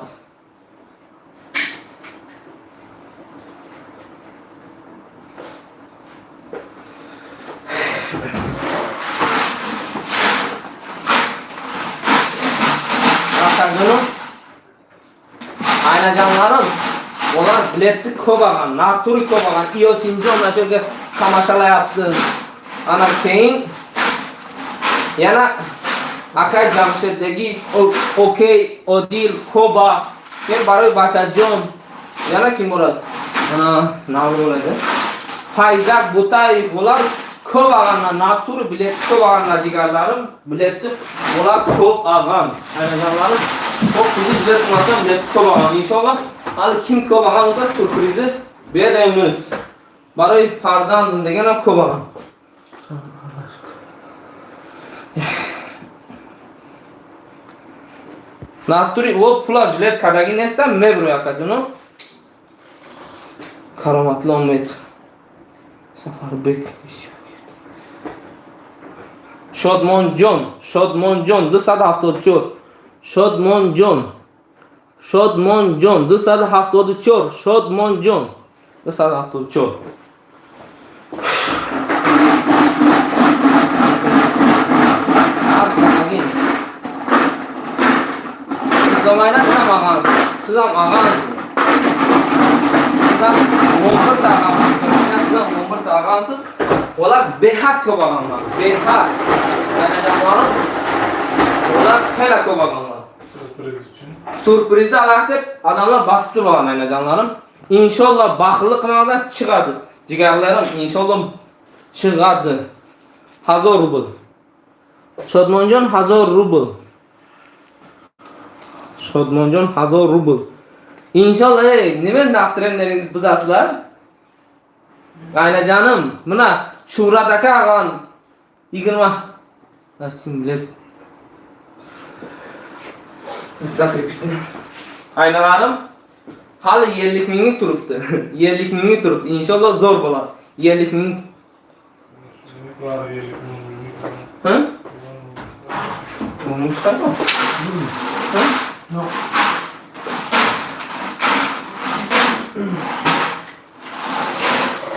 Акаҷоно, айнаҷонларим, ular biletni ko'p olgan, натуре ko'p olgan. Iyosinjon mana shu yerga tomoshalayapti. Ana keyin yana akay Jamshiddagi Okey, Odil, Koba, keyin barои Бачаҷон, yana kim bo'ladi? Ana nima bo'ladi? Fayzak Butayev ular ko'p olganlar, натуре bilet ko'p olganlar jigarlarim, biletni ular ko'p olgan. Aynajonlarim, ko'p pulni bilet qilmasam bilet ko'p olgan. Inshaalloh hali kim ko'p olgan bo'lsa syurprizni beramiz. Barои farzandim degan ham ko'p olgan. Натуре о пула жилет кардагӣ нестам, мебурӯй акаҷоно. Кароматло Умед. Сафарбек. Шодмонҷон, Шодмонҷон 274. Шодмонҷон. Шодмонҷон 274. Шодмонҷон 274. Ҳар Исломайна siz ham og'ansiz. Siz ham og'ansiz. Siz ham 11 ta og'ansiz. Siz ham 11 ta og'ansiz. Ular behad ko'p og'anlar. Behad. Aynajonlarim. Ular xeyli ko'p og'anlar. Syurpriz uchun. Syurprizni alaqib odamlar bosib turib olgan aynajonlarim. Inshaalloh baxtli qilmadan chiqadi. Jigarlarim inshaalloh chiqadi. 1000 rubl. Shodmonjon 1000 rubl. Shodmonjon 1000 rubl. Inshaalloh, ey, nima nasrenlaringiz buzasizlar? Aynajonim, mana Shuhrat aka ag'an 20 Nasıl bilet. Aynalarim hali 50 minglik turibdi. 50 minglik turibdi. Inshaalloh zo'r bo'ladi. 50 ming. Bor, 50 ming. Ha? Bunu chiqarma. Ha? Yo'q.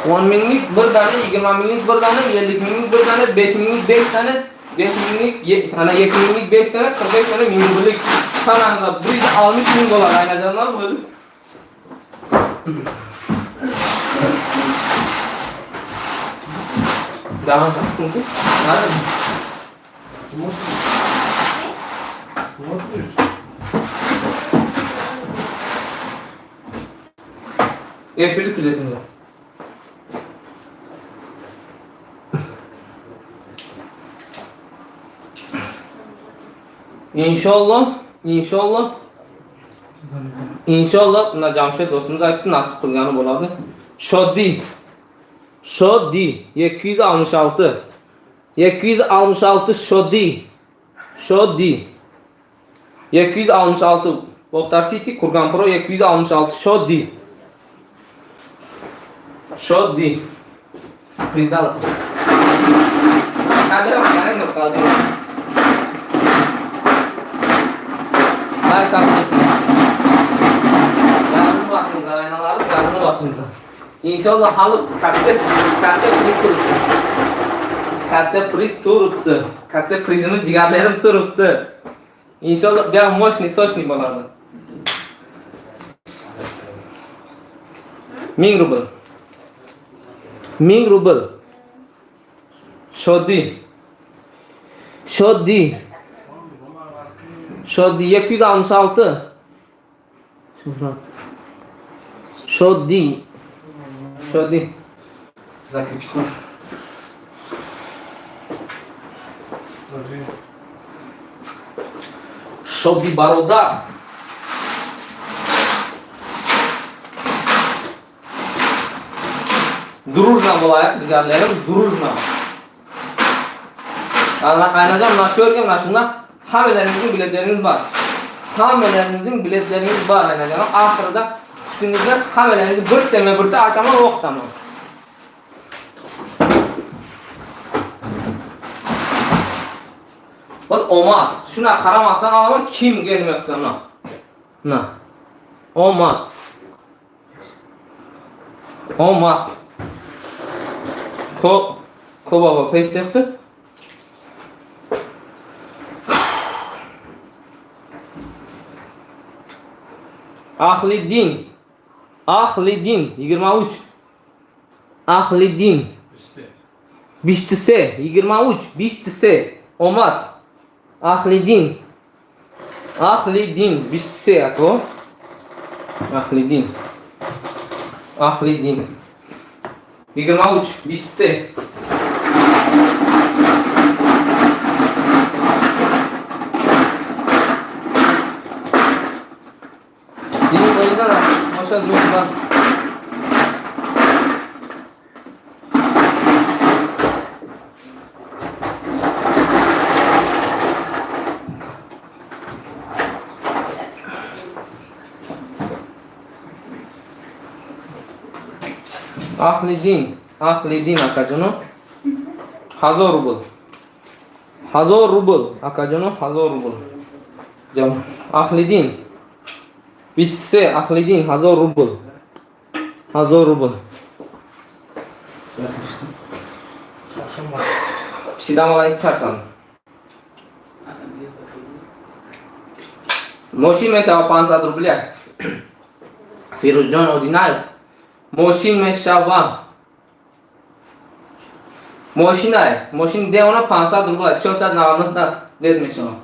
10 minglik bir dona, 20 minglik bir dona, 50 minglik bir dona, 5 minglik 5 dona, 5 minglik, ana 7 minglik 5 dona, 45 dona ming rublik sananglar. 160 ming dollar aynajonlar o'zi. Dahan chunki. Смотришь? Смотришь? Efirni kuzatinglar. Inshaalloh, inshaalloh. Inshaalloh, mana Jamshid do'stimiz aytdi, nasib qilgani bo'ladi. Shoddi. Shoddi 266. 266 Shoddi. Shoddi. 266 Boxtar City Kurgan Pro 266 Shoddi. Shoddi. Prizal. Qanday qarang qoldi. Like atmayın. Yanını basın, aynaları yanını basın. İnşallah halı katta katta priz turibdi. Katta priz turibdi. Katta prizimiz jigarlarim turibdi. Inshaalloh bu ham мощный, сочный bo'ladi. 1000 rubl. 1000 rubl. Shoddi. Shoddi. Shoddi 266. Shuhrat. Shoddi. Shoddi. Закрепить. Смотри. Shoddi baroдар. Дружно bo'laylik, jigarlarim, дружно. Ana qaynajon, mana shu yerga mana shunda hammalaringizning biletlaringiz bor. Hammalaringizning biletlaringiz bor aynajon. Oxirida kutingizda hammalaringizni bittama bitta achaman, o'qitaman. Bir omad. Shuna qaramasdan olaman, kimga nima qilsam, na. Na. Omad. Omad. Ko ko baba pesh deyapti. Ahliddin. Ahliddin 23. Ahliddin. Bisse. Bishtise 23. Bishtise. Omad. Ahliddin. Ahliddin. Bishtise ako. Ahliddin. Ahliddin. 23. Bishtise. Din qo'yidan o'sha zo'rdan. Ahliddin, Ahliddin akajono 1000 rubl. 1000 rubl akajono 1000 rubl. Jam Ahliddin 23 Ahliddin 1000 rubl. 1000 rubl. Charchanma. Sidam olaylik charchan. Moshin meshava 500 rubля. Firuzjon Odinayev. Moshin meshava. Moshinay. Moshin devona 500 rubl 499 ta led meshava.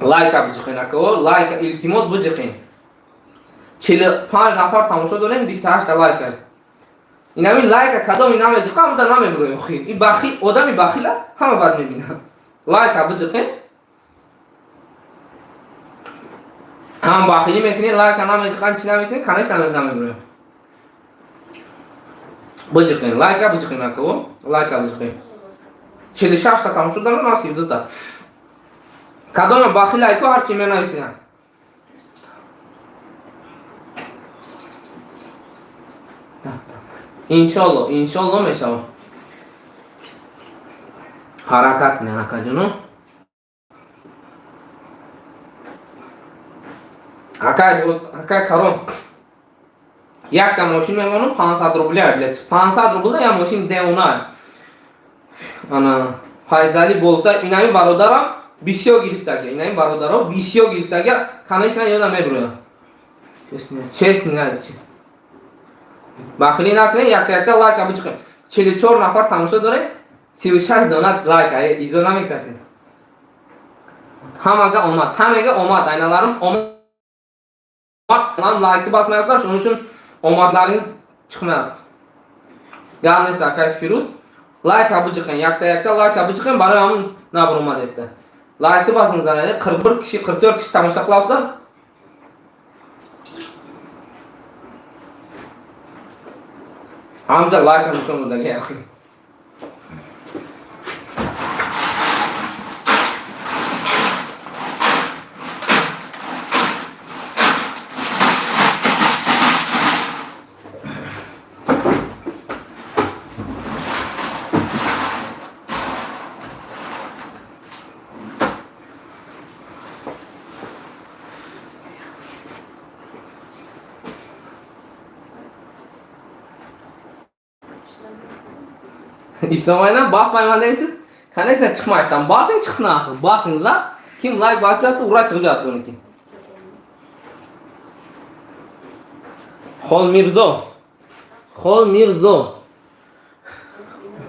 Лайка биҷиқин ако, лайка илтимос биҷиқин. 45 нафар тамошо дорем, 28 та лайка. Инами лайка кадоми намеҷиқа, ҳамда намебироем хир. И бахил, одами бахила ҳама бад мебинад. Лайка биҷиқин. Ҳам бахилӣ мекунӣ, лайка намеҷиқан, чӣ намекунӣ, конечно намебироем. Биҷиқин, лайка биҷиқин ако, лайка биҷиқин. 46 та тамошо дорам, на 32 та. Кадоме бахил айко ҳар чи менависинам. Иншолло, иншолло мешавам. Ҳаракат кунед акаҷоно. Акай, акай Карон. Якта мошин мемонам 500 рубля, блядь. 500 рубля я мошин девона. Ана Файзали болта инами бародарам бисёр гирифтага. Инами бародаро бисёр гирифтага. Конечно, ёдам мебирояд. Честно, честно, бахилӣ накунед, якта якта лайка биҷиқем. 44 нафар тамошо дорем, 36 дона лайк, изо намекашем. Ҳамага омад, ҳамага омад, айналарым омад. Laykni bosmayaptilar, shuning uchun omadlaringiz chiqmayapti. Gap nesta, akay Firuz. Layk bijiqing, yakta-yakta layk bijiqing, baribir ham nabur. Laykni bosingizlar, 41 kishi, 44 kishi tomosha qilyapsizlar. Hamda layk ham shunga yaqin. İslam aynan basmayman deysiz. Конечно, chiqmaydi. Bosing chiqsin axir. Bosinglar. Kim like bosyapti, ura chiqib yotdi uniki. Xol Mirzo. Xol Mirzo.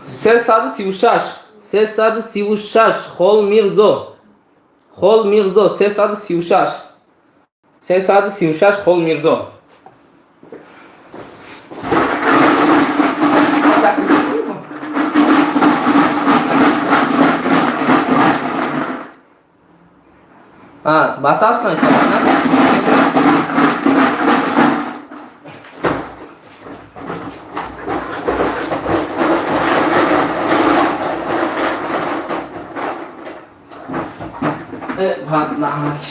336. 336 Xol Mirzo. Xol Mirzo 336. 336 Xol Mirzo. Ha, basarsan işte bana. Patlamış.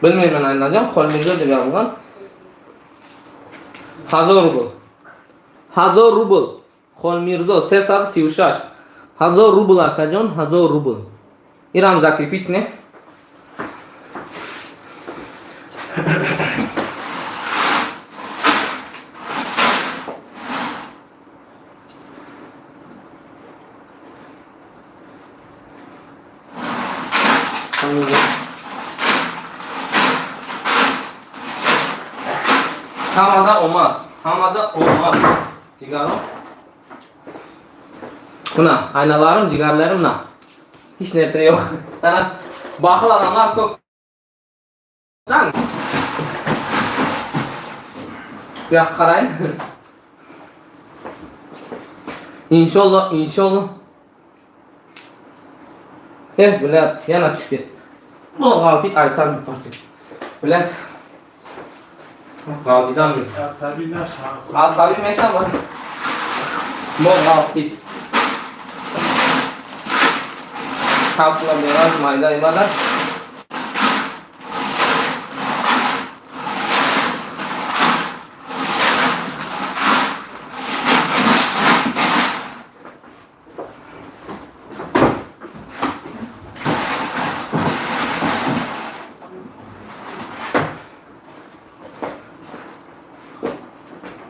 Bilmayman aynajon, Xolmirzo deb yozilgan. 1000 rubl. 1000 rubl. Xolmirzo 336. 1000 rubl akajon, 1000 rubl. Iram закрепить не? Hamada omad, hamada omad. Jigarim. Buna aynalarim, jigarlarim na. Hech narsa yo'q. Mana baxil odamlar ko'p. Bu yoqqa qarang. Inshaalloh, inshaalloh. Eh, блядь, yana tushib ketdi. Bu g'altik aysan bir parcha. Блядь. G'altidan bir. Asabiy narsa. Asabiy meshaman. Bu g'altik. Kapsula beradi, mayda nimalar.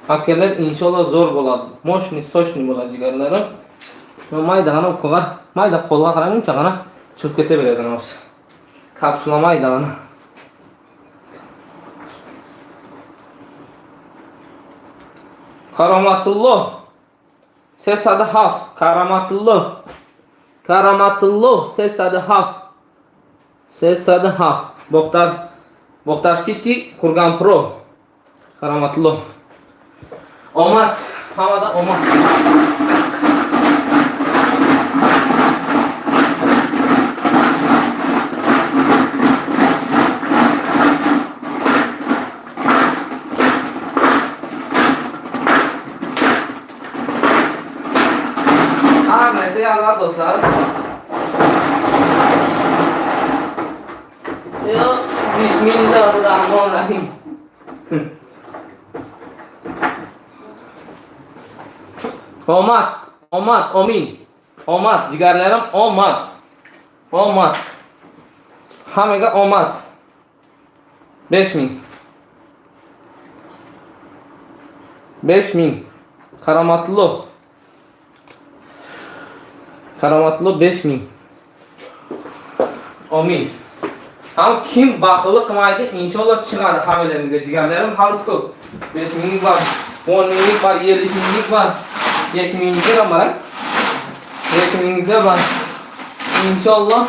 Akalar inshaalloh zo'r bo'ladi. Мощный, сочный bo'ladi jigarlarim. Mayda g'ana qo'lga, mayda qo'lga qaraguncha g'ana chiqib ketaveradi hozir. Kapsula mayda g'ana. Karomatulloh. 307 Karomatulloh. Karomatulloh 307. 307 Boxtar Boxtar City Kurgan Pro. Karomatulloh. Omad, hamada omad. Har narsa yozadi do'stlar. Yo, Bismillahirrahmanirrahim. Omad, omad, omin. Omad, jigarlarim omad. Omad. Hammaga omad. 5000. 5000. Karomatulloh. Karomatulloh 5000. Omin. Ham kim baxillik qilmaydi, inshaalloh chiqadi hammalaringizga jigarlarim hali ko'p. 5 minglik bor, 10 minglik bor, 50 minglik bor. 2 minglik ham bor. Reytingda va inshaalloh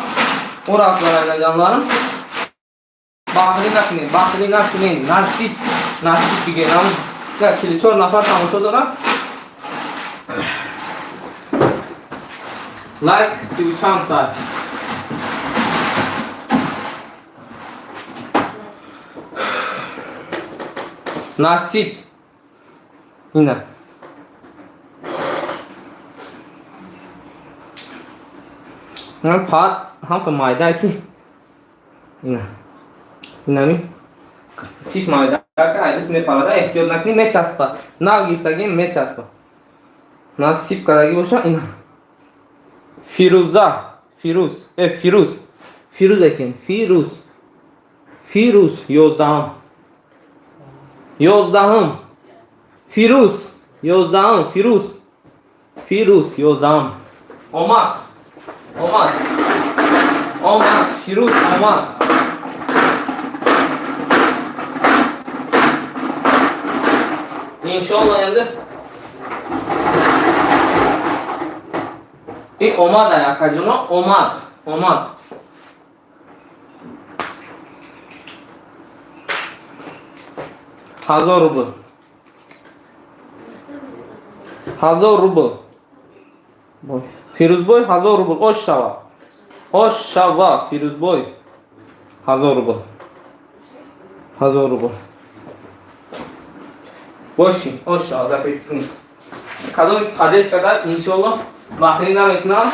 o'rasizlar, aynajonlarim. Baxtli naqiling, baxtli naqiling, nasib, nasib degan 44 nafar tomosha дорад. Лайк 34 та. Насиб. Ина. Пат ҳам майда ки. Ина. Инами. Чиш майда ка айдис мепарада, эҳтиёт накунӣ, мечаспа. Нав гирифтагӣ мечаспа. Насиб кардагӣ боша, ина. Фирӯза, Фирӯз, Фирӯз. Фирӯз екен, Фирӯз. Фирӯз 11-ум. 11-ум. Фирӯз 11-ум, Фирӯз. Фирӯз 11-ум. Омад. Омад. Омад, Фирӯз омад. Иншоалло endi и омад, акаҷоно, омад, омад. 1000 рубл. 1000 рубл. Бой. Фирӯзбой 1000 рубл. Ош шава. Ош шава, Фирӯзбой. 1000 рубл. 1000 рубл. Боши, ош шава, запись кунед. Кадом поддержка карда, иншоалло бахилӣ намекунам.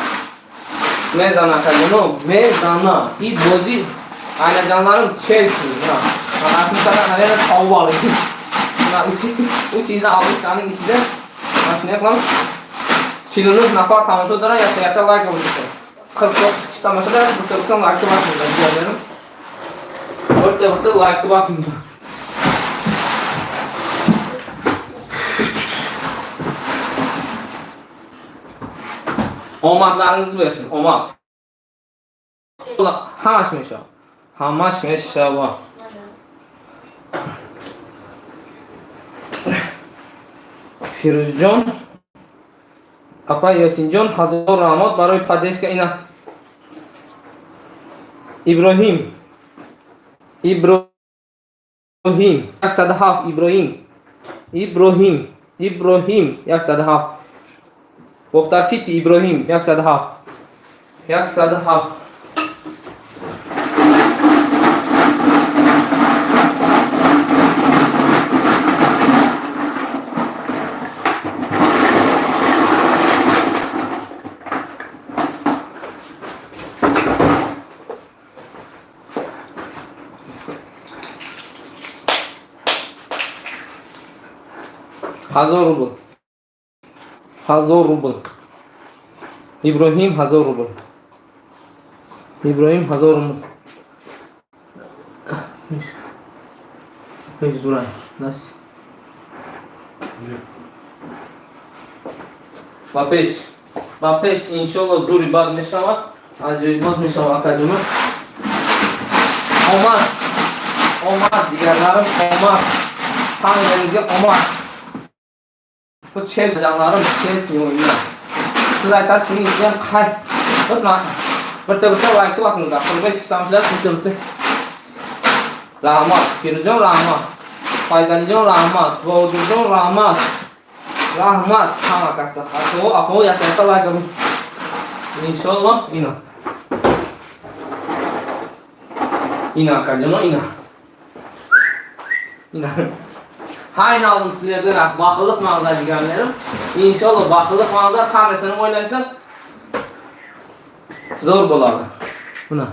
Мезана, акаҷоно, мезана. И бозӣ айнаҷонларим честный. На. Аслida наверное тавба. На, uch yuzdan 60 taning ichida mana shunday qilamiz. 49 nafar tomosha дорад, якта якта лайк bo'lsa. 49 kishi tomosha дорад, bitta bitta laykni bosinglar, jigarlarim. Bitta bitta laykni bosinglar. Omadlaringiz bersin, omad. Hammash meshava. Hammash meshava. Фирӯзҷон, апа Ёсинҷон, ҳазор раҳмат барои поддержка. Ина Иброҳим, Иброҳим 107, Иброҳим, Иброҳим, Иброҳим 107, Бохтар Сити, Иброҳим 107, 107. 1000 рубл, 1000 рубл. Иброҳим 1000 рубл, Иброҳим 1000 рубл. Зура нас ба пеш, ба пеш, иншолло зури бад мешавад, аҷоибот мешавад, акаҷоно. Омад, омад, дигарларим, омад, ҳамаҷонизга омад. Bu честно, jonlarim, честный o'yinlar. Siz aytasiz, shuning ichidan qay bitta bitta bitta laykni bosingizlar. 45 kishi tomoshalar, bitta bitta. Rahmat, Firuzjon, rahmat. Fayzalijon, rahmat, Vodurjon, rahmat. Rahmat hamma kasa. Apo, apo, yakta yakta layk. Inshaalloh ina. Ina, akajono, ina. Ina. Hayni aldım sizlerden baxıllıq mağazlar, jigarlarim. Inshaalloh baxıllıq mağazlar hammasini o'ylaysan zo'r bo'ladi. Buna.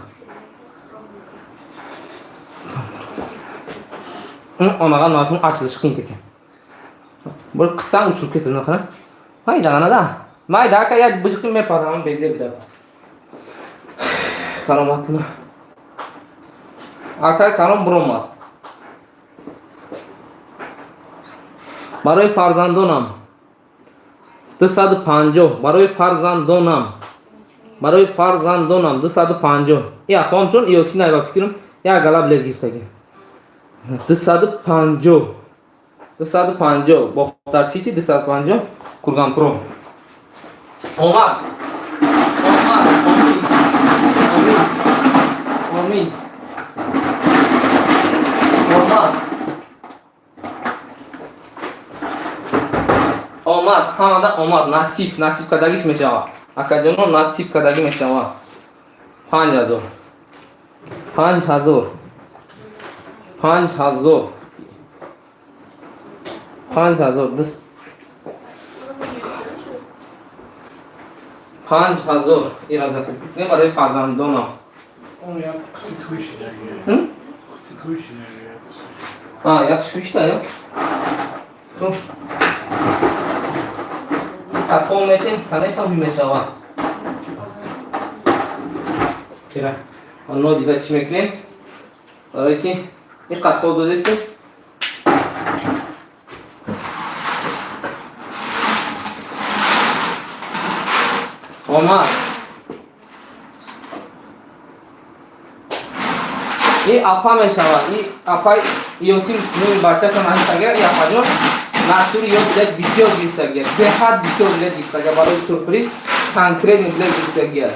Onaga nosini ochilishi qiyin ekan. Bir qissam uchirib ketadi, buni qara. Mayda qanada. Mayda aka, ya bijiqim meparaman bezab deb. Karomatli. Aka Karom buromad. Барои фарзандонам 250, барои фарзандонам, барои фарзандонам 250. И апом чун Ёсинай, ба фикрам, як галаб лек гирифтагӣ. 250, 250, Бохтар Сити 250, Курганпро. Омад. Омин, омин. Омад, омад, ҳамада омад. Насиб, насиб кардагиш мешавад, акаҷоно, насиб кардагӣ мешавад. 5000, 5000, 5000, 5000, 5000. Ира закупить кунем барои фарзандонам. Он як қути кӯшида. А, як шушта ё? Хуб. Таком метем, конечно, мешавад. Ира. Оно дига чӣ мекунем? Барои ки ин қатҳо додест. Омад. И апа мешавад. И апай Ёсин нуи бачаша наҳистагия, и апаҷон натури ё билет бисёр гирифтагия. Беҳад бисёр билет гирифтагия барои сюрприз, конкретный билет гирифтагия.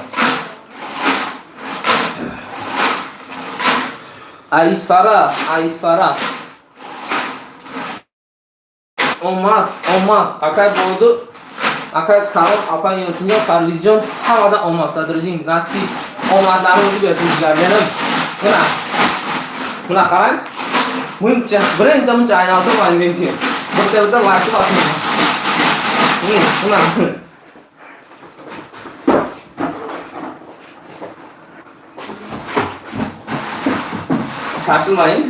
Аисфара, Аисфара. Омад, омад. Акай Бодур, акай Каром, апа Ёсинҷон, Парвизҷон, ҳамада омад. Садриддин, насиб. Омадlarini o'zi bersin sizlarga. Mana. Buna qarang. Buncha birinchi buncha aylantirmadi menchi. Bitta bitta layk bosing. Buna. Shoshilmang.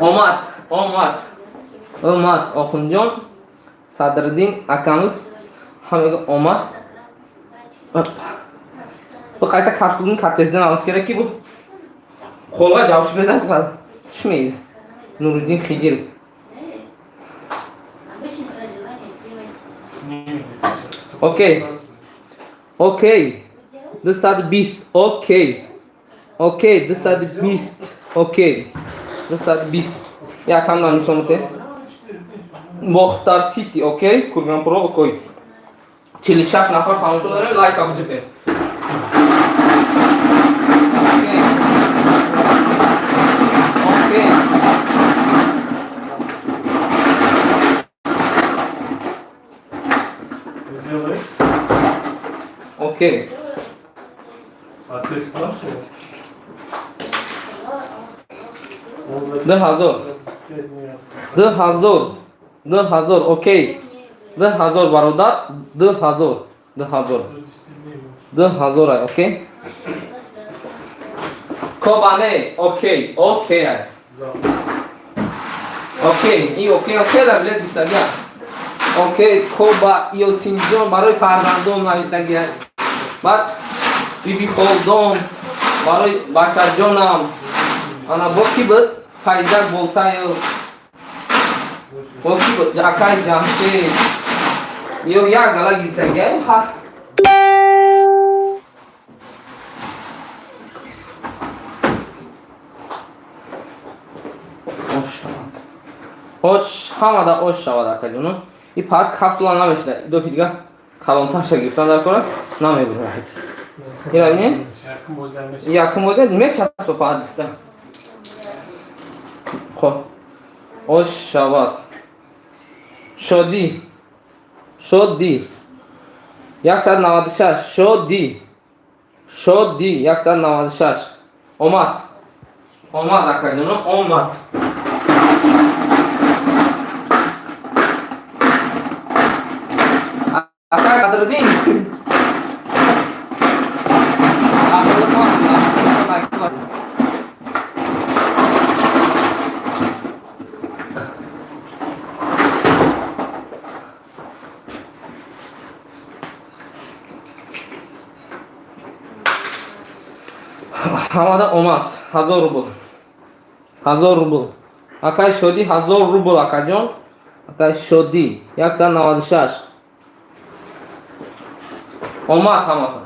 Omad, omad. Omad Oxunjon, Sadriddin akamiz, hammaga omad. Bu qayta kapsulni kattasidan olish kerakki, bu qo'lga yopishib bersa qiladi. Tushmaydi. Nuriddin Xidirov. Окей. Окей. 220. Окей. Окей, 220. Окей. 220. Якам нишон бите. Бохтар Сити, окей. Курган Про, окей. 46 нафар тамошо дорем, лайк абҷиқем. Окей. Окей. Делай. Окей. А ты спрашивал? Он за 2000. 5 дней. 2000. 2000, окей. 2000, бародар, 2000. 2000. До 10 дней больше. 2000 ай, окей. Кобане, окей, окей ай. Завтра. Окей, и окей, окей, да, билет гирифтагия. Окей, Коба Ёсинҷон барои фарзандон нависагия. Баъд Биби Холдон барои бачаҷонам. Ана бо ки буд? Файзак Болтаев. Бо ки буд? Акай Ҷамшед. Ё як гала гирифтагия. Ҳафт. Ош шавад. Ош ҳамада ош шавад, акаҷоно. И пак капсула намешда. Дофи дига калонтарша гирифтан дар кора намебурад. Ира бинем? Якум бозиам мешавад. Якум бозӣ мечаспа па диста. Хоб. Ош шавад. Шодӣ. Шодӣ. 196. Шодӣ. Шодӣ 196. Омад. Омад, акаҷоно, омад. Акай Садриддин. Ақылы қон. Ҳамада омад. 1000 рубл. 1000 рубл. Акай Шодӣ, 1000 рубл, акаҷон. Акай Шодӣ 196. Омад ҳамаса.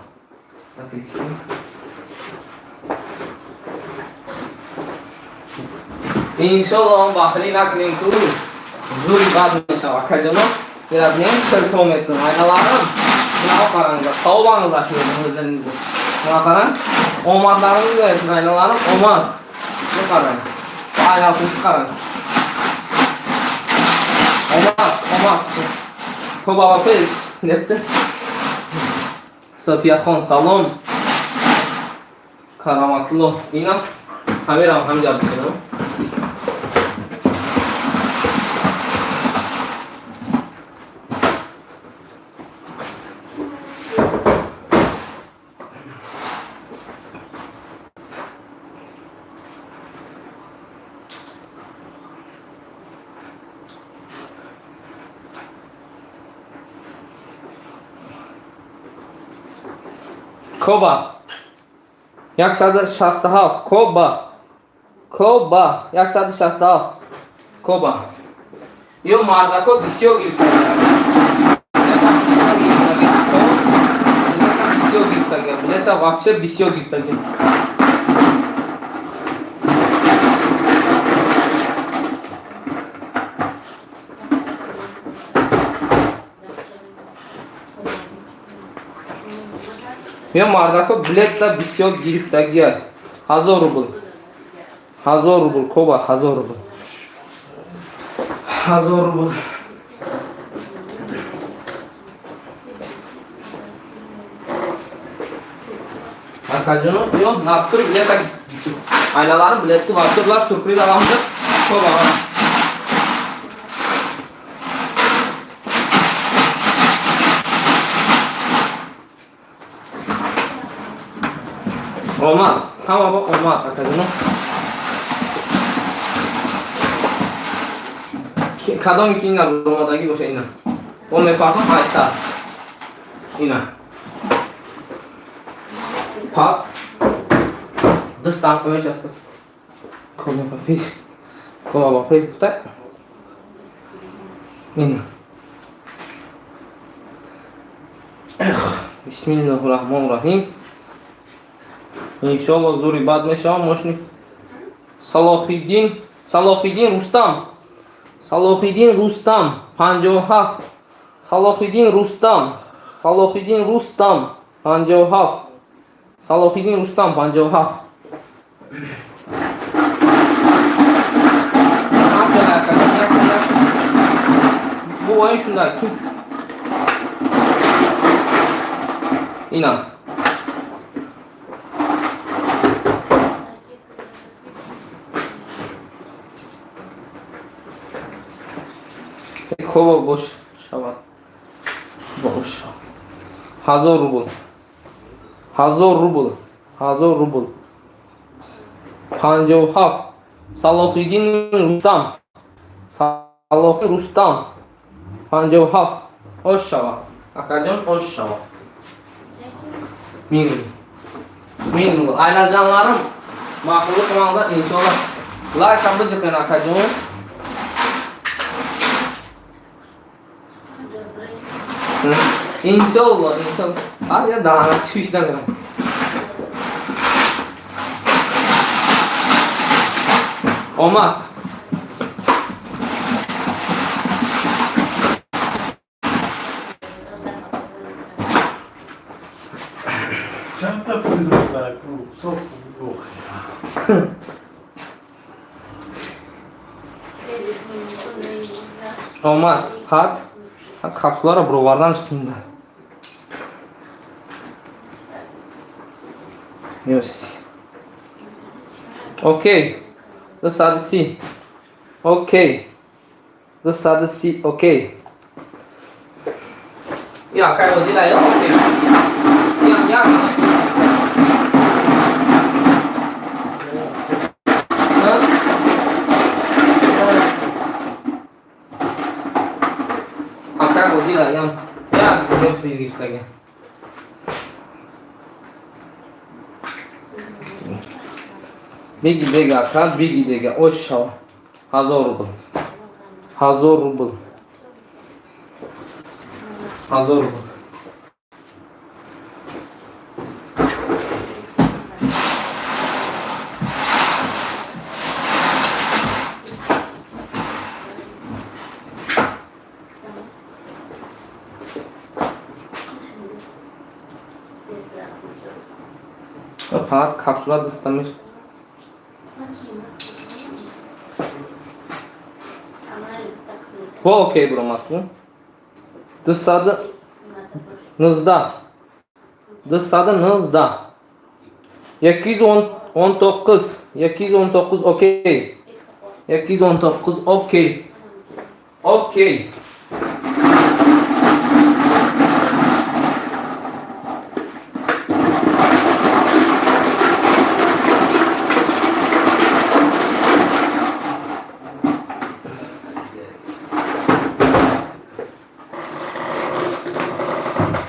Иншолло он бахилӣ накунем, ку зуд бад мешава, акаҷоно. Ира бинем, кирто метун. Айналарам. Мына қараңыздар. Тауып алыңыздар өздеріңізді. Buna qarang. Omadlarimni bersin aynalarim. Omad. Buni qarang. Aynalarni qarang. Omad, omad. Ko'p pes debdi. Sofiyaxon salom. Караматулло ина ҳамерам ҳамиҷа бикунам. Коба 167, Коба, Коба 167, Коба. Ё мардако бисёр гирифтагиам, бисёр гирифтагиам, билета вообще бисёр гирифтагиам. Ё мардако билета бисёр гирифтагия. 1000 рубл. 1000 рубл, Коба, 1000 рубл. 1000 рубл. Акаҷоно, ё наптур билета, айналарим билетни вообще bular сюрприз olamiz. Koba. Омад, ҳама бо омад, акаҷоно. Кадоме ки ина омадагӣ боша, ина. О мепартам 800. Ина. Пак. Дастан мечаспа. Кома ба пеш. Кома ба пеш гуфта. Ина. Бисмиллоҳи раҳмони раҳим. Иншолло зури бад мешавам мошини Салоҳиддин, Салоҳиддин Рустам. Салоҳиддин Рустам 57. Салоҳиддин Рустам. Салоҳиддин Рустам 57. Салоҳиддин Рустам 57. Bu o'yin shunday. Ина. Коба бош шавад. Бош. 1000 рубл. 1000 рубл. 1000 рубл. 57. Салоҳиддин Рустам. Салоҳиддин Рустам. 57. Ош шавад. Акаҷон, ош шавад. 1000 рубл. 1000 рубл. Aynacanlarım ma'qullik qilmanglar inshaalloh. Layk bijiqin akajon. Inshaalloh, inshaalloh. Har yer dalaga tushishdan beraman. Omad. Чанда приз ку соф ох. Омад. Хат. Капсуларо бировардан қиинда. Ёси. Окей. 230. Окей. 230, окей. Я, кай одила, я окей. Я, я. Ака одила, я. Я, я приз гирифтага. Биги бега, ака, биги дега, ош шава. 1000 рубл. 1000 рубл. 1000 рубл. Фақат капсула дастамиш. Бо окей буромад ку. 219. 219. 219. 219 окей. 219 окей. Окей.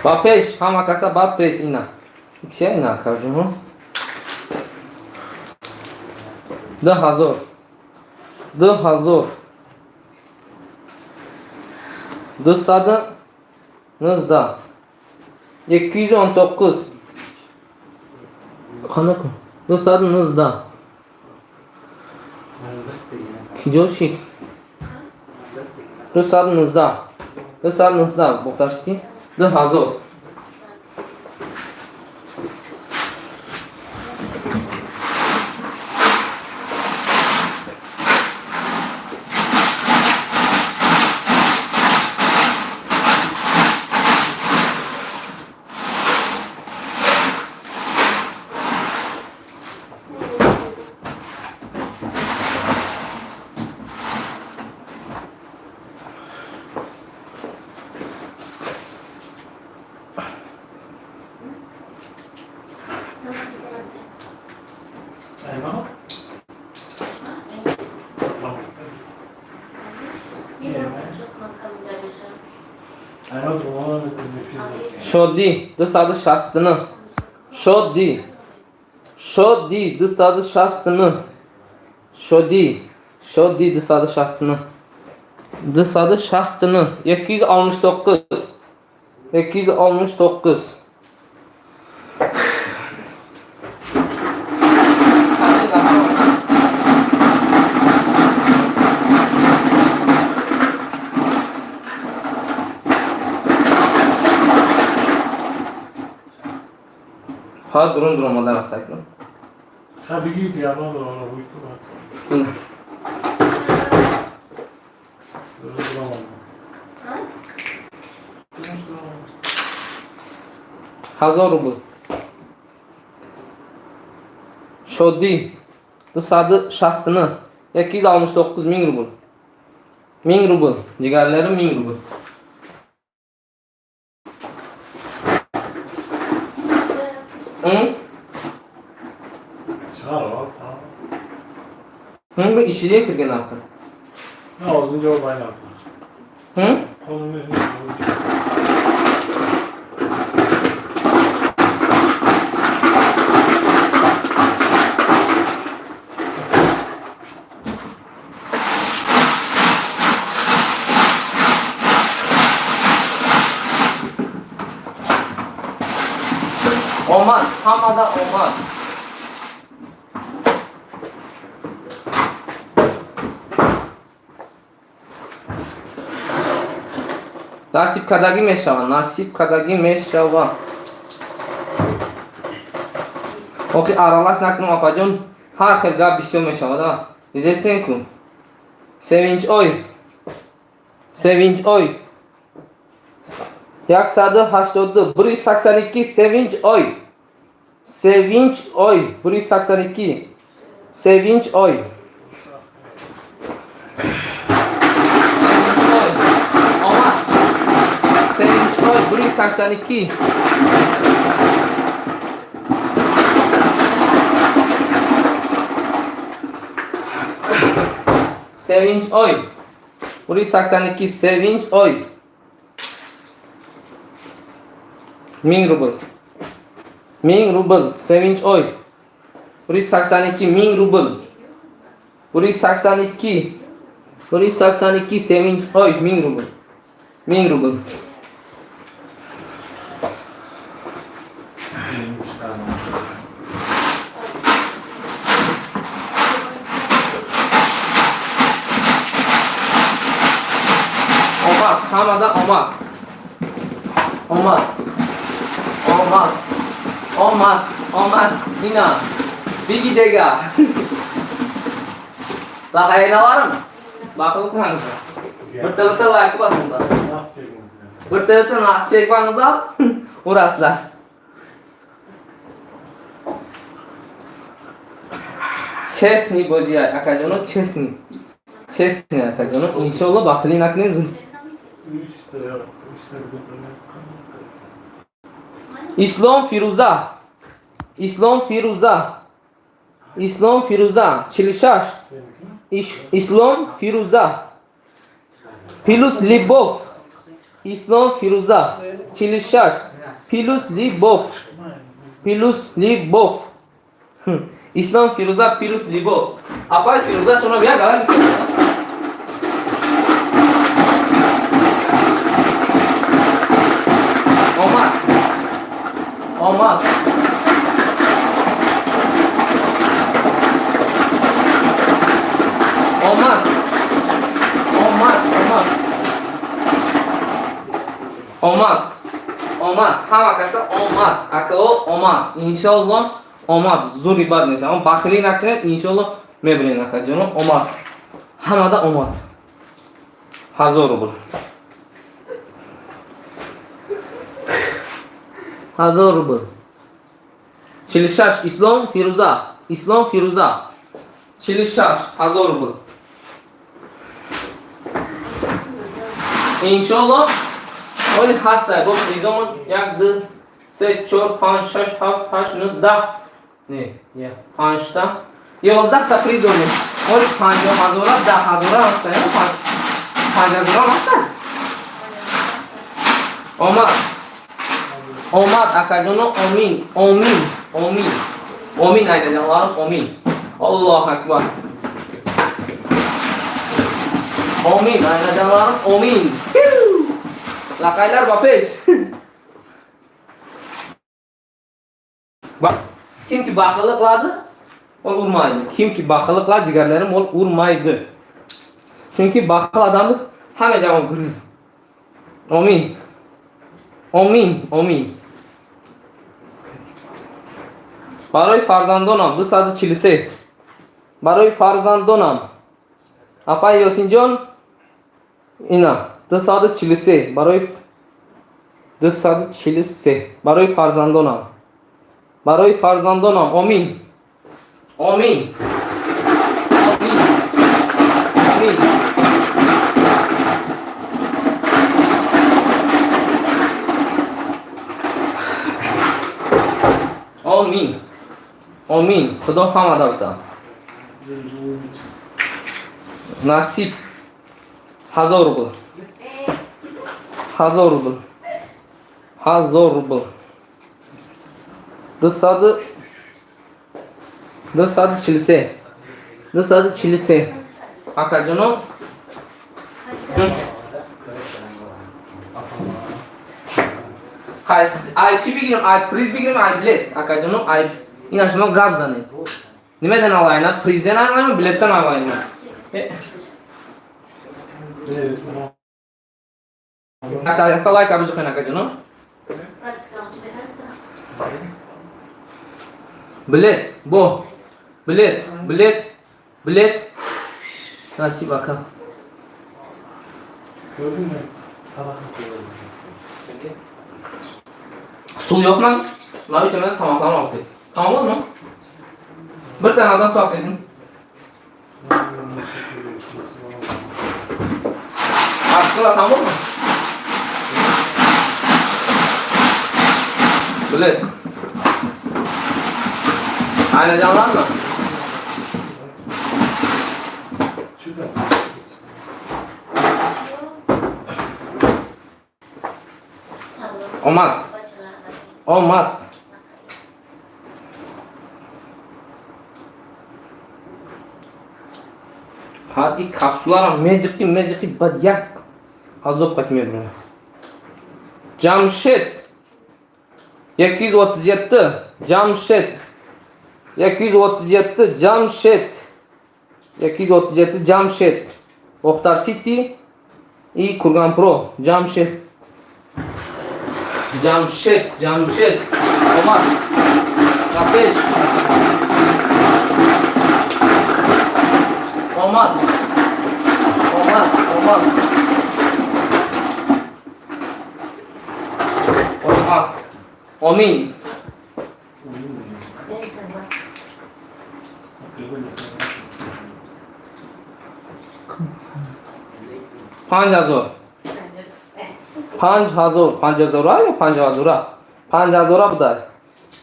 Ба пеш, ҳама каса ба пеш ина. Икша ина карҷуҳу. 2000. 2000. 219. 219. Qanaqa? 219. Киҷо шид? 219. 219 бухташтӣ? 2000. Elma mı? Patlamış. Elma dumanı Шодӣ 269. Шодӣ. Шодӣ 269. Шодӣ. Шодӣ 269. 269. 269. 269. Ҳа, дурун дурун омада рафтакну. Ha бигир ягон дурона буй ку. Дурун дурона. 1000 рубл. Шодӣ 269. 269 миң рубл. 1000 рубл. Ҷигарларим, 1000 рубл. Hı? Chiqar ol, tamam. Hı, bu ishiga kirgan axir. Ne og'zini javob aylantir. Hı? Qo'lini Omad, hammada omad. Насиб кардагӣ мешава, насиб кардагӣ мешава. Охи аралаш накунам, апаҷон, ҳар хел гап бисёр мешава, да. Дидестен ку? Севинч ой. Севинч ой. 182, 182 Севинч ой. Севинч ой, 182. Севинч ой. Севинч ой. Омад. Севинч ой, 182. Sevinç oy. 182 Sevinç oy. 1000 rubl. 1000 rubl. Sevinç oy. 182 1000 rubl. 182. 182 Sevinç oy 1000 rubl. 1000 rubl. Омад, ҳамада омад. Омад. Омад. Омад. Омад, ина. Биги дега. Laqaynalarım. Baxıl qilmangizlar. Bitta bitta layk bosinglar. Nasıl çekiniz? Bitta bitta naqsh chekmangizlar, urasizlar. Честный бозӣ, акаҷоно, честный. Честный, акаҷоно, иншолло бахилӣ накунед. Üç de yok. Üç de bir. Ислом Фирӯза. Ислом Фирӯза. Ислом Фирӯза. 46. Ислом Фирӯза. Плюс Либов. Ислом Фирӯза. 46. Плюс Либов. Плюс Либов. Ислом Фирӯза плюс Либов. Апай Фирӯза шумо бия гала. Омад. Омад. Омад. Омад, омад. Омад. Омад. Ҳама каса омад. Акао омад. Иншолло омад. Зури бад мешавад. Бахилӣ накунед, иншолло мебинед, акаҷоно. Омад. Ҳамада омад. 1000 рубл. 1000 рубл. 46 Ислом Фирӯза. Ислом Фирӯза. 46 1000 рубл. Иншолло оли ҳаста бо призомон 1 2 3 4 5 6 7 8 9 10 не, я 5 та 11 та приз дорем. Оли 50 ҳазора, 10 ҳазора ҳаста, я 5 ҳазора ҳаста. Омад. Омад, акаҷоно, омин, омин, омин. Омин, айдаҷонларим, омин. Аллоҳу акбар. Омин, айдаҷонларим, омин. Laqaylar ба пеш. Kimki baxillik qiladi, ol urmaydi. Kimki baxillik qiladi, jigarlarim, ol urmaydi. Chunki baxil odamni hamma jamon ko'radi. Omin. Omin, omin. Барои фарзандонам 243. Барои фарзандонам. Апай Ёсинҷон, ина 243 барои 243 барои фарзандонам. Барои фарзандонам омин. Омин. Омин. Омин. Омин. Омин. Худо ҳама давта. Насиб 1000 рубл. 1000 рубл. 1000 рубл. 243. 243. Акаҷоно. Ай чӣ бигирем? Ай приз бигирем, ай билет. Акаҷоно, ай ина шумо гап занед. Нимадан алайна? Призден алайна, билеттен алайна? Ака лайк абиҷухен, акаҷоно. Билет, бо. Билет, билет, билет. Насиб ака. Gördün mü? Suv yo'qmi? Nima uchun tomoqlarni olib ket. Tamam bo'lmi? Bir tanadan suv olib keldim. Artiqlar tamam bo'lmi? Bilet. Aynajonlarmi? Çıkar. Omad. Omad. Ҳадди капсуларам меҷиқи, меҷиқи, баъд як азоб қати мебурам. Ҷамшед 237, Ҷамшед 237, Ҷамшед 237, Ҷамшед Бохтар Сити и Курган Про. Ҷамшед, Ҷамшед, Ҷамшед, омад. Ба пеш. Омад. Омад, омад. Омад. Омин. 5000. 5000, 5000 ё 5000? 5000 будай.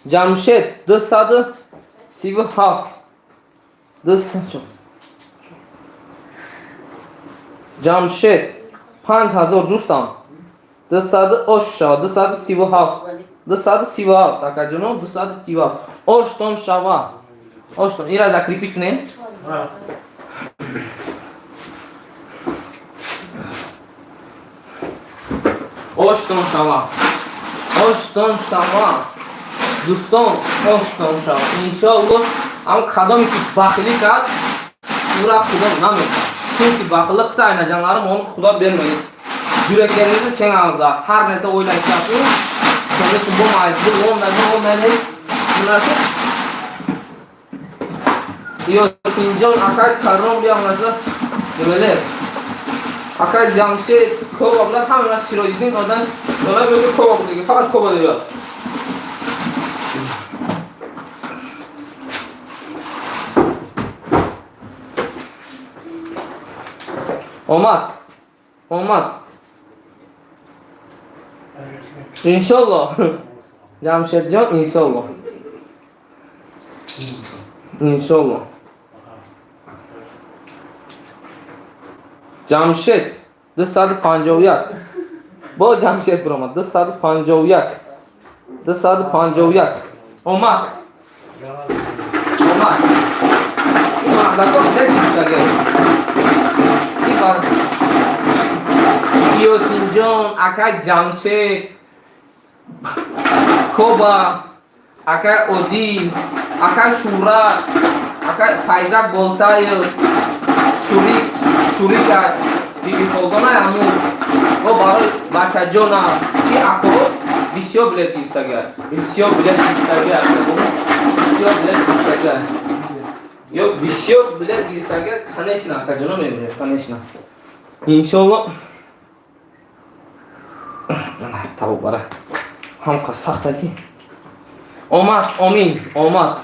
Ҷамшед 237. Ҷамшед 5000, дӯстам. Дусаду ош шава, 237. 237, акаҷоно, 237. Оштон шава. Оштон. Ира закрепить кунем. Ha. Оштон шава. Оштон шава. Дӯстон, оштон шава. Иншоаллоҳ, ам кадоме ки бахилӣ кард, ура Худо намекунад. Ким ки бахилӣ қилса, айнаҷонларим, оны Худо берmaydi. Yuraklarıngizni keng og'izlar. Har narsa o'ylaysiz. Shuning uchun bo'lmaydi, bu bo'lmaydi, bu bo'lmaydi. Bu narsa Yo'sinjon aka Karom bilan nimalar? Aka Jamshid Koba bilan hamma Sirojiddin odam ular bu yerga Koba degan, faqat Koba deyapti. Омад. Омад. Иншоллоҳ. Ҷамшедҷон, иншоллоҳ. Иншоллоҳ. Ҷамшед 251. Бо Ҷамшед биромад 251. 251. Омад. Омад. Мардакон чек гирифтага. Ёсинҷон, ака Ҷамшед, Коба, ака Одил, ака Шура, ака Файзак Болтаев, Шурик, Шурика, Биби Фолдона ҳамун о барои бачаҷона ки ако бисёр билет гирифтага. Бисёр билет гирифтага. Бисёр билет гирифтага. Ё бисёр билет гирифтага, конечно, акаҷоно мебинед, конечно. Иншоллоҳ. Тавбара. Ҳамқа сахта ки. Омад, омин, омад.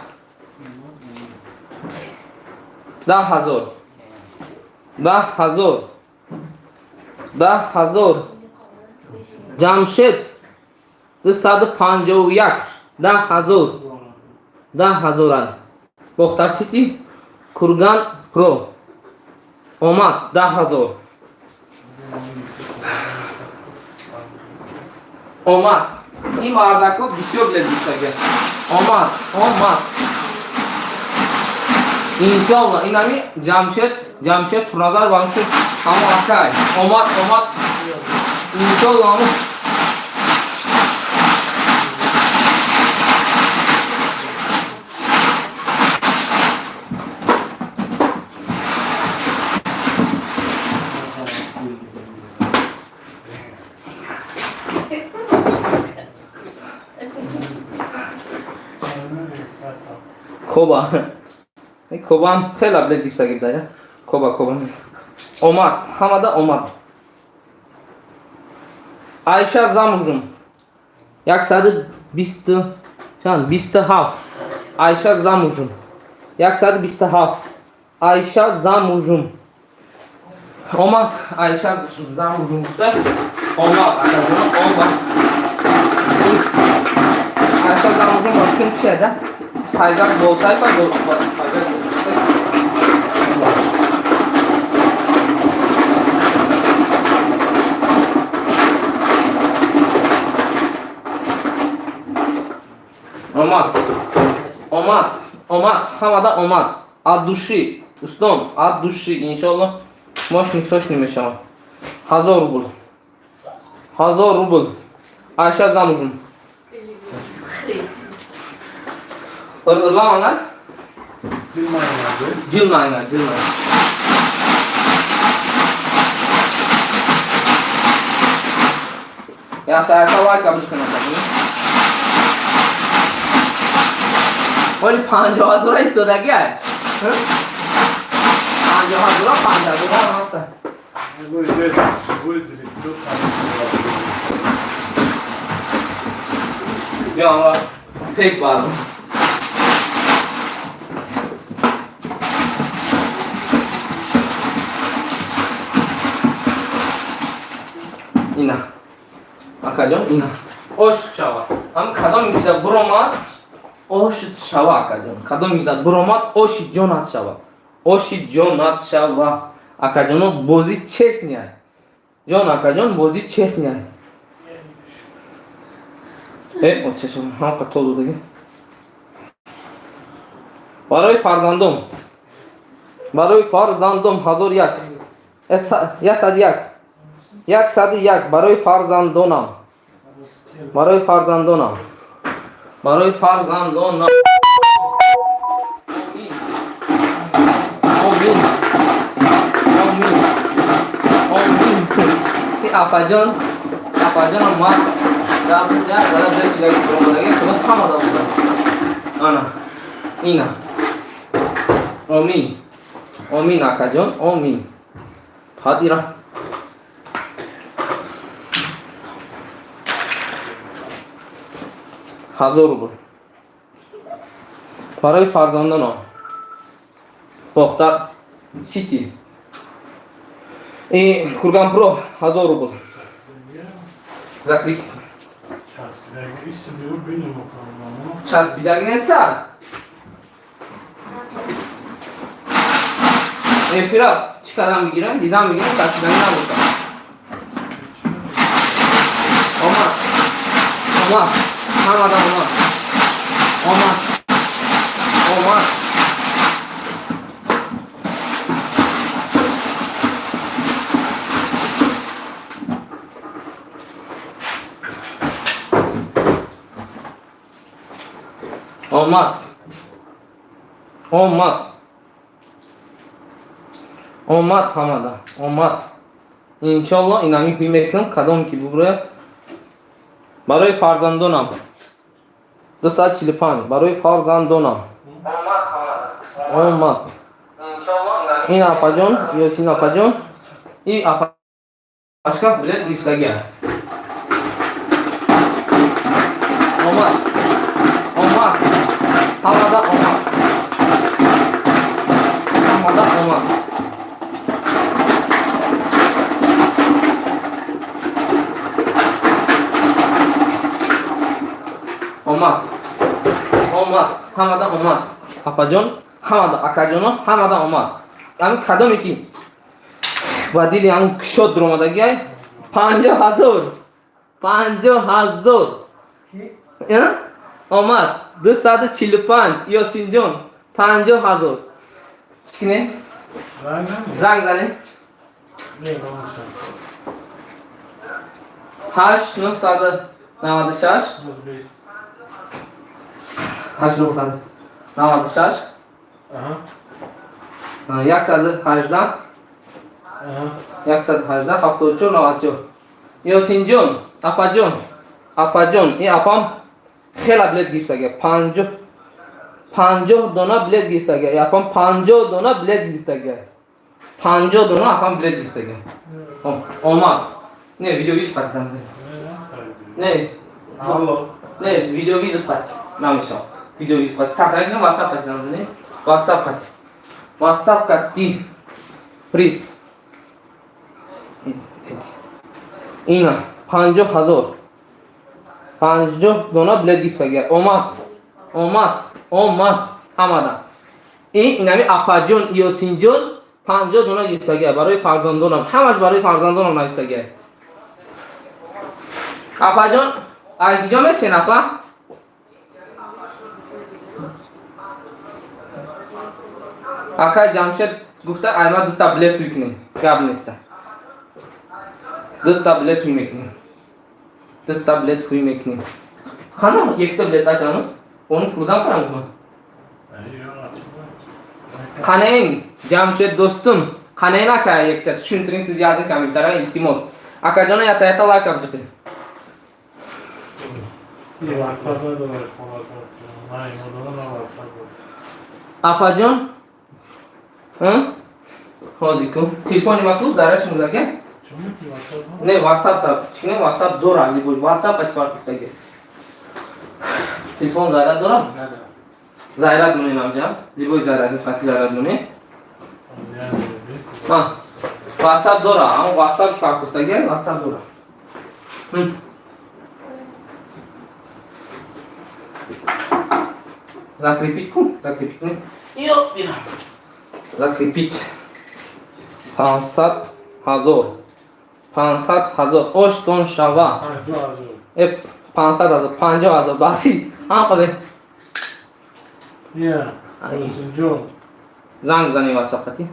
10,000. 10,000. 10,000. Ҷамшед 251. 10,000. 10,000. Бохтар Сити Курган Про. Омад 10,000. Омад. Ин мардако бисёр билет гирифтага. Омад, омад. Иншоллоҳ, инами Ҷамшед, Ҷамшед Турназар ва ҳамчун ҳамо акай. Омад, омад. Иншоллоҳ ҳамо. Коба. Кобам хеле билет гирифта гирда. Коба, Коба. Омад, ҳамада омад. Айша замужем. 120 чанд? 27. Айша замужем. 127. Айша замужем. Омад, Айша замужем гуфта. Омад, акаҷон, омад. Айша замужем ба ким чида? Файзак Болтаева, Файзак Болтаева. Омад. Омад. Омад. Ҳамада омад. От души. Дӯстон, от души. Иншоллоҳ мошни сочный мешавад. 1000 рубл. 1000 рубл. Айша замужем. Ырламаңар? Жылмайыңар. Жылмайыңар, жылмайыңар. Якта лайк абыш кына. Оли 50 000 истодагиай. 50 000, 50 000 ҳаста. Живой зритель. Биё, амра пеш барам. Ина, акаҷон, ина ош шава. Ҳам кадом гида буромад, ош шава, акаҷон. Кадом гида буромад, оши ҷонат шава, оши ҷонат шава, акаҷоно. Бозӣ честный ай, ҷон, акаҷон, бозӣ честный ай. Э, очашон ҳамқа то додаги. Барои фарзандом, барои фарзандом 1001, 101, 101. Барои фарзандонам, барои фарзандонам, барои фарзандонам. Омин, омин, омин. Апаҷон, апаҷонам, ман худо ҳама дод. Ана ина, омин, омин, акаҷон, омин. Падира 1000 рубл барои фарзандонам. Бохтар Сити и Курганпро 1000 рубл закреп. Часпидаги неста. Эфира чӣ кардам, бигирам, дидам, бигирам, часпидаги набошам. Омад, омад, ҳамада омад, омад, омад. Омад, омад, омад, ҳамада омад. Иншолло, инами ҳуй мекунам, кадом ки бубурая. Барои фарзандонам 245, барои фарзандонам омад. Ин апаҷон, Ёсин апаҷон, и апашка билет гирифтагия. Омад, омад, ҳамада омад, ҳамада омад. Омад, омад, ҳамада омад, апаҷон, ҳамада, акаҷоно, ҳамада омад. Ами кадоме ки ба дили ҳамн кушод дуромадагиай, 50 000, 50 000 омад. 245, Ёсинҷон, 50 000. Чӣ кунем? Занг занем. 8 996, 8 996, 118, 118, 74, 94. Ёсинҷон, апаҷон, апаҷон, и апам хела билет гирифтага, 50, 50 дона билет гирифтага. Апам 50 дона билет гирифтага, 50 дона апам билет гирифтага. Омад. Не, видеовызов қатизам. Не, не, видеовызов қати намешавад. Видеовызов қати сахрагина, ватсап қатизам. Не, ватсап қати, ватсап қати приз. Ина 50 000, 50 дона билет гирифтага. Омад, омад, омад, ҳамада. И инами апаҷон Ёсинҷон 50 дона гирифтага. Барои фарзандонам, ҳамаш барои фарзандонам навистага. Апаҷон, аз киҷо месен, апа? Акай Ҷамшед гуфта, айма дута билет ҳуй кунем. Гап неста, дута билет ҳуй мекунем, дута билет ҳуй мекунем. Қана якта билет ачамиз, оны пулдан қиламизmi? Qanang, Jamshid do'stim, qanang achay yakta, tushuntiring siz, yozing kommentariyga, iltimos. Akajona, yata yata лайк olib chiqing. WhatsApp надорад холатон. На имо дорад, на WhatsApp дорад. Апаҷон, ҳозир ку телефони ма ку зараш музаке. Чун ки WhatsApp надорад? Не, WhatsApp та чикне, WhatsApp дора, либо WhatsApp ати партифтаги. Телефон заряд дора? Надорад. Заряд монем амҷа, либои заряд хати заряд монем. А, WhatsApp дора, ам WhatsApp партифтаги, WhatsApp дора. Закрепить ку, закрепить кунем. Ё, бира. Закрепить. 500 000. 500 000. Оштон шава. 50 000. Э, 500 000, 50 000, бахшид. Ҳам қабе. Я, Русинҷон. Занг занем WhatsApp қати.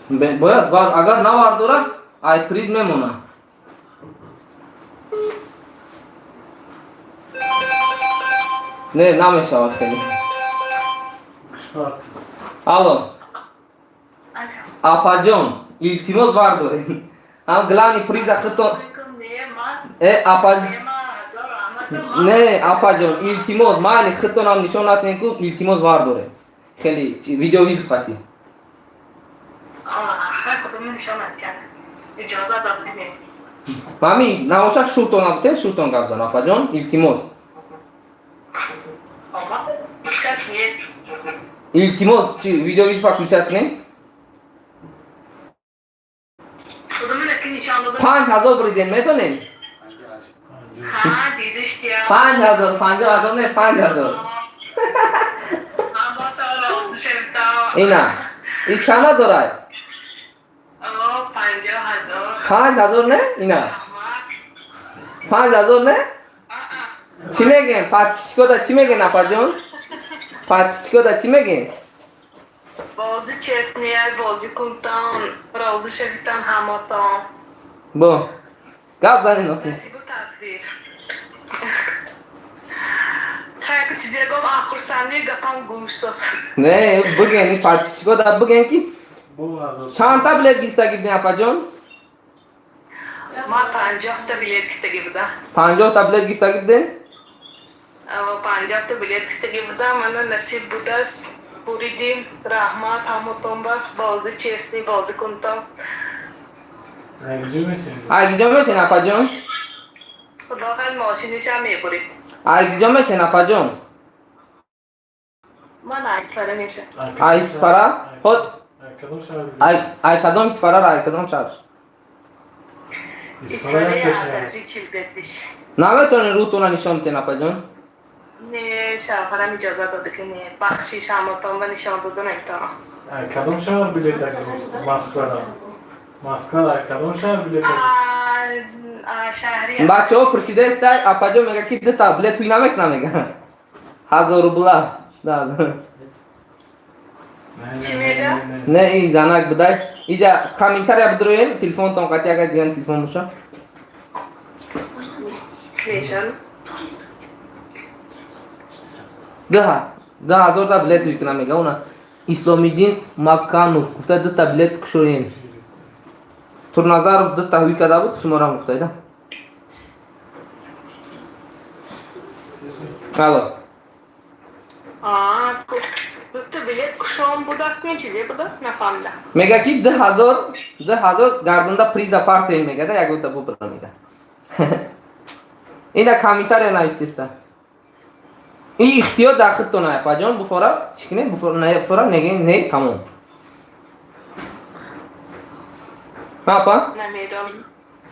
Не, Бояд вар, агар навардора, ай приз мемона. Не, намешавад хеле. Кишвар. Алло. Апаҷон, илтимос бардоред. Ҳам главный приза худтон. Э, апа. Не, апаҷон, илтимос, майли худтонам нишон натиҳем ку, илтимос бардоред. Хеле видеовызов қати. Иҷоза додем. Мами, набошад шӯртон те, шӯртон гап зан, апаҷон, илтимос. Илтимос, чи видеовызов включать кунем? 5000 буридем, медонед? 5000, 50 000 не, 5000. Ина. И чанд ҳазорай? 5000 не? Ина. 5000 не? Чӣ мегӯем? Подписчикода чӣ мегӯен, апаҷон? Подписчикода чӣ мегӯен? Бози честный, бозӣ кунтон, розӣ шавитан ҳаматон. Бо. Гап занен охи. Насибу тақдир. Хайр, чизегом хурсандӣ гапам гум шуд. Не, бигӯен, ин подписчикода бигӯен ки Бо ҳазор. чандта билет гирифтагӣ будем, апаҷон? Ман 50-та билет гирифтагӣ будам. 50-та билет гирифтагӣ будем? 50-та билет гирифтагӣ будам, мана насиб будааст. Буридим, раҳмат ҳаматон бас, бозӣ честный, бозӣ кунтон. Куҷо мешин? Ай куҷо мешен, апаҷон? Худо хел мошинишам мебурид. Ай куҷо мешен, апаҷон? Ман Исфара мешам. Ай Исфара? Ход Кадом шаҳр? Ай кадом Исфарара, ай кадом шаҳр? Исфара як шаҳр. Чилгатиш. Наметавонед рӯтона нишон биден, апаҷон? Не, шавҳарам иҷоза дода ки не, бахшиш ҳаматон ба нишон дода наметавонам. Кадом шаҳр билет гирифт? Москвада. Москва кадом шаҳр билет? Шаҳри Бачаҳо пурсидаестай, апаҷон мега ки дута билет ҳуй намекунам, мега. 1000 рубла. Да. Чӣ мега? Не, ин занак будай. Иҷа комментария бидроен, телефонтон қати агар диган телефон боша. Мешан. 2000-та билет ҳуй кунам, мега уна. Исломиддин Макканов гуфта дута билет кушоен. Турназаров дута ҳуй карда буд, шуморам гуфтайда. Алло. Дута билет кушон будааст ми чизе будааст нафаҳмидам. Мега ки 2000, 2000 гардонда приза партия мега да, як дута бубра мега. Ина комментария навистеста. Ин ихтиёр дар худтон апаҷон, буфора, чӣ кунем? Буфора, не, буфора, неге, не, тамом. Апа? Намедонам.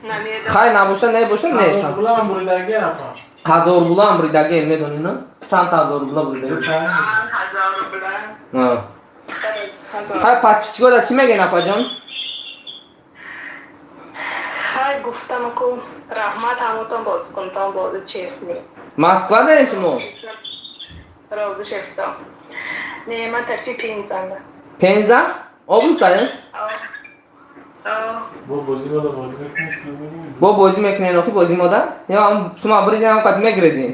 Намедонам. Хай набоша, не боша, не. 1000 рубла ҳам буридаги апа. 1000 рубла ҳам буридаги, медонӣ, на? Чанд та 1000 рубла буридаги? 1000 рубла. А. Хай подписчикода чӣ мегӯен, апаҷон? Хай гуфтам ку раҳмат ҳаматон бозӣ кунтон, бозӣ честный. Москва доред шумо? Розӣ шавитон. Не, ман тарафи Пензанда. Пенза? Область ая? Бо бозӣ бода бозӣ мекунем. Бо бозӣ мекунем, охи бозӣ мода? Ё ҳам сума буридем, ҳам қад мегрезем.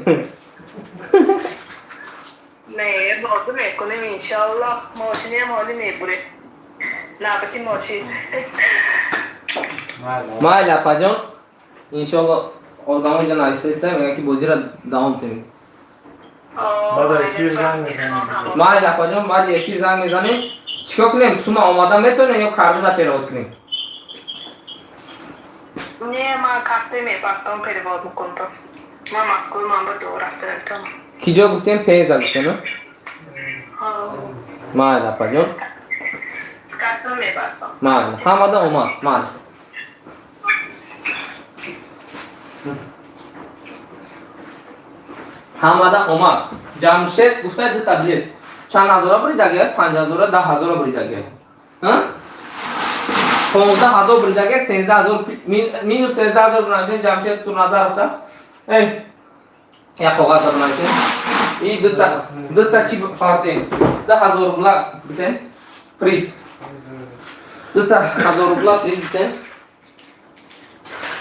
Не, бозӣ мекунем, иншоаллоҳ. Мошинем ҳоли мебурем. Навбати мошин. Майли, апаҷон, иншоалло, одамон ҷа нависта мегӯянд, ки бозиро давом кунем. Баъд эфир занг мезанем. Майли, апаҷон, баъди эфир занг мезанем. Чикор кунем? Сума омода метавонем ё картада перевод кунем? Не, ман карта мебастам, перевод мекунам. Ман Москва, ман ба дур рафта наметавонам. Ки ҷо гуфтем? Пенза гуфтем? Майли, апаҷон. Карта мебастам. Майли, ҳамада омад, майли. Ҳамада омад. Ҷамшед гуфта, дута билет. Чанд ҳазора буридагия? 5 ҳазора, 10 ҳазора буридагия? 15 ҳазор буридагия, 13 ҳазор, минус 13 ҳазор бинависен, Ҷамшед Турназаровда. Эй, як коғазда бинависен. И дута чӣ фартем? 10 000 рубла битен приз. Дута ҳазор рубла приз битен.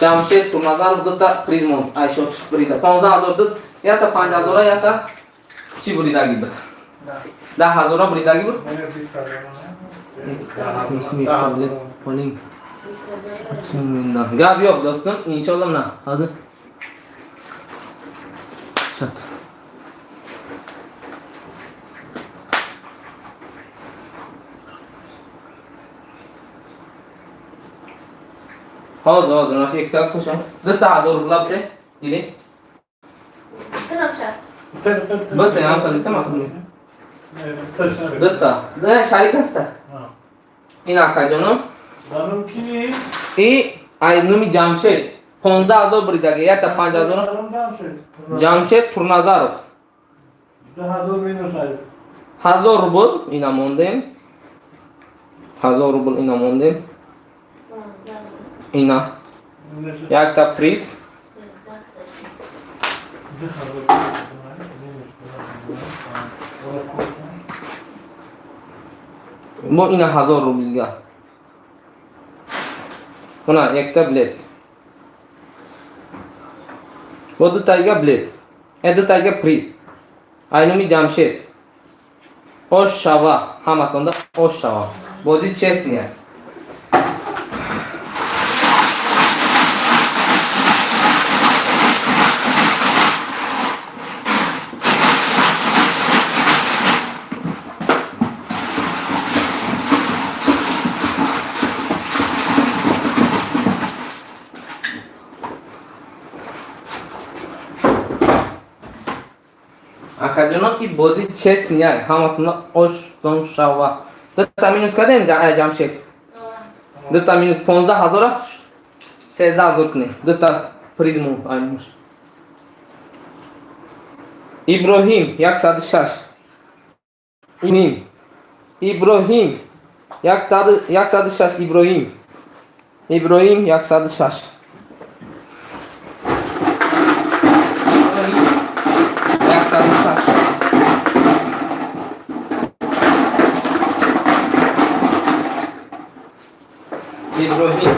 Ҷамшед Турназаров дута приз монд. Ай шотш бурида. 15 000 дут, ята 5 ҳазора, ята чӣ буридаги буд? 10 ҳазора буридаги буд? Полин. Гап yo'q, do'stim, inshaalloh, mana hozir. Chat. Hozir, mana shu ikkita qo'sham. Bitta ҳазор рубла bite. Или? Bitta ham qilibdi, ma qilmaydi. Bitta. Да, шарик аста. Ин акаҷоном. И ай номи Ҷамшед 15 000 буридаги, якта 5 ҳазор. Ҷамшед Турназаров. 1000 рубл ина мондем. 1000 рубл ина мондем. Ина. Якта приз. Бо ина 1000 рублга. Мана якта билет. Бо дутайга билет. Э, дутайга приз. Ай номи Ҷамшед. Ош шава, ҳаматонда ош шава. Бозӣ честный. Акаҷоно, ки бозӣ честный, ҳаматонда оштон шава. Дута минус кардем, Ҷамшед. Дута минус 15 ҳазора 13 ҳазор кунем. Дута приз мо аймуш. Иброҳим 106. Ним. Иброҳим 106, Иброҳим. Иброҳим 106. Иброҳим 106. Иброҳим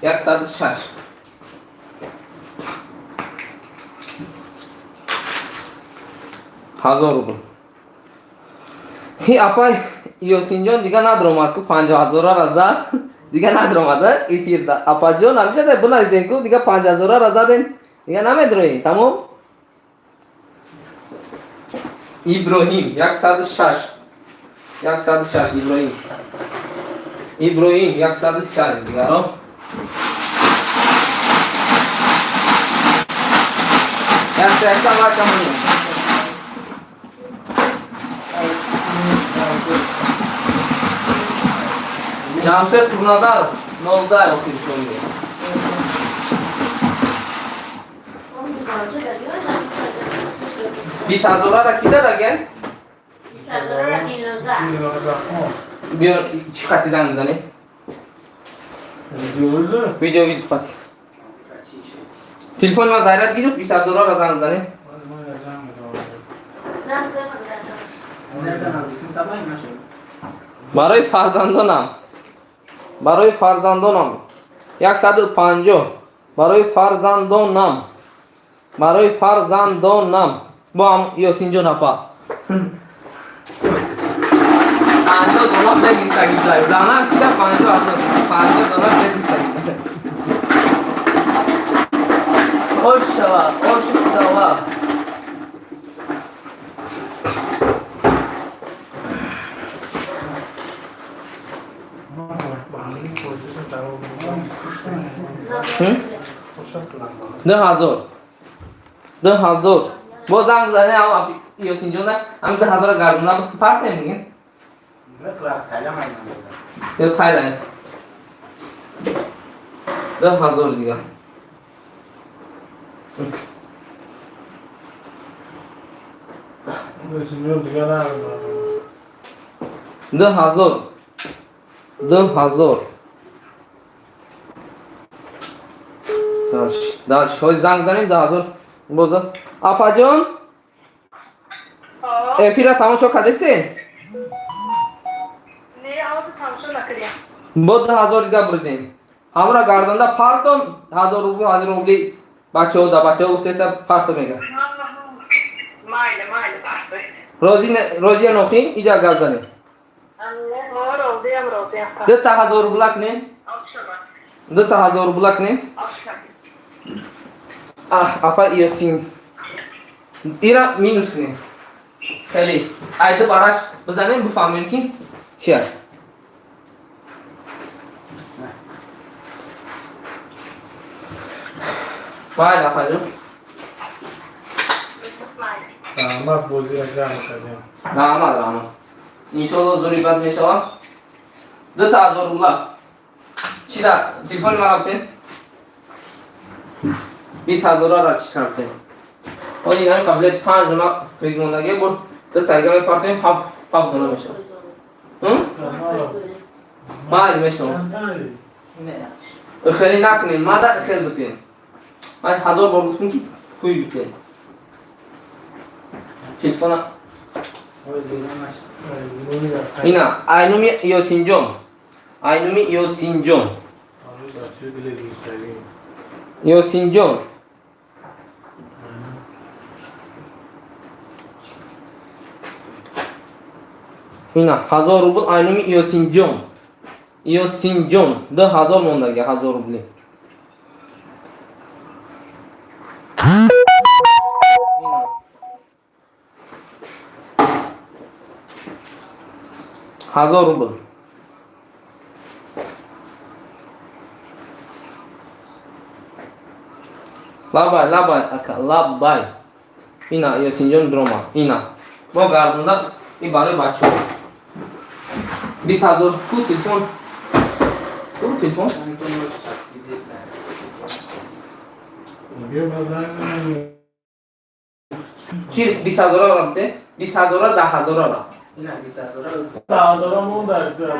106. Ҳазор рубл. Ҳи апай Ёсинҷон дига надромад ку, 50 ҳазорара зад. Дига надромад эфирда. Апаҷон, амҷада бинависен ку, дига 50 ҳазорара заден, дига намедроӣ. Тамом? Иброҳим 106. 106 Иброҳим. Иброҳим 106 дигаро. Якта якта вакамонем. Ҷамшед Турназаров нолда охир шонде. 20 ҳазорара ки задаген? Биё, чӣ хати занг мезанем? Видеовызов хати. Телефони ман заряд гирифт, 20 ҳазорара занг мезанем. Барои фарзандонам. Барои фарзандонам 150, барои фарзандонам, барои фарзандонам. Бо ҳам Ёсинҷон апа 50 доллар бегиртагизай занак шида, 50 ҳазор, 50 доллар бегиртагизай. Ош шава, ош шава. 2000, 2000. Бо занг зане ам Ёсинҷона, ам 2000 гардона партем мегин. Ё Тайланд. 2000 дига. Ёсинҷон дига надорам. 2000, 2000. Дальше, дальше. Ҳози занг занем, 2000 боза. Апаҷон, эфира тамошо кардесен? Не, ҳозир тамошо накардем. Бо 2000 дига бурдем. Ҳамра гардонда партом, 1000 рубли, 1000 рубли бачаҳо да бачаҳо гуфтеса парто мега. Майли, майли, партоед. Розӣ, розия нохӣ, иҷа гап занем. Розиям, розиям. Дута 1000 рубла кунем. Дута 1000 рубла кунем. Апа Ёсин. Ира минус кунем. Хеле. Айду бараш бизанем, бифаҳмем ки чи аст. Майли, апаҷон. Раҳмат, бозира гарм кардем. Раҳмат, раҳмат. Иншолло зури бад мешавад. Дута 1000 рубла. Чида телефони мара битен? 20 ҳазорара чӣ кардем? Ҳози инами қаблият панҷ дона приз мондагӣ буд. Ду тайга мепартоем, ҳафт, ҳафт дона мешавад. Майли, мешавад. Хеле накунем, мада хел битем. Ман ҳазор бор гуфтем ки куй битем. Телефона ина айнуми Ёсинҷон. Айнуми Ёсинҷон. Ёсинҷон. Ина 1000 рубл айнуми Ёсинҷон. Ёсинҷон 2000 мондаги 1000 рубли. Ина. 1000 рубл. Лабай, лабай, ака, лабай. Ина Ёсинҷон дрома. Ина. Бо гардонда и барои бачаҳо. 20 000 ку телефон. Ку телефон? Биё, ба занг бизанем. Чи 20 ҳазора биде? 20 ҳазора, 10 ҳазорара. 10 ҳазора монда, 2000.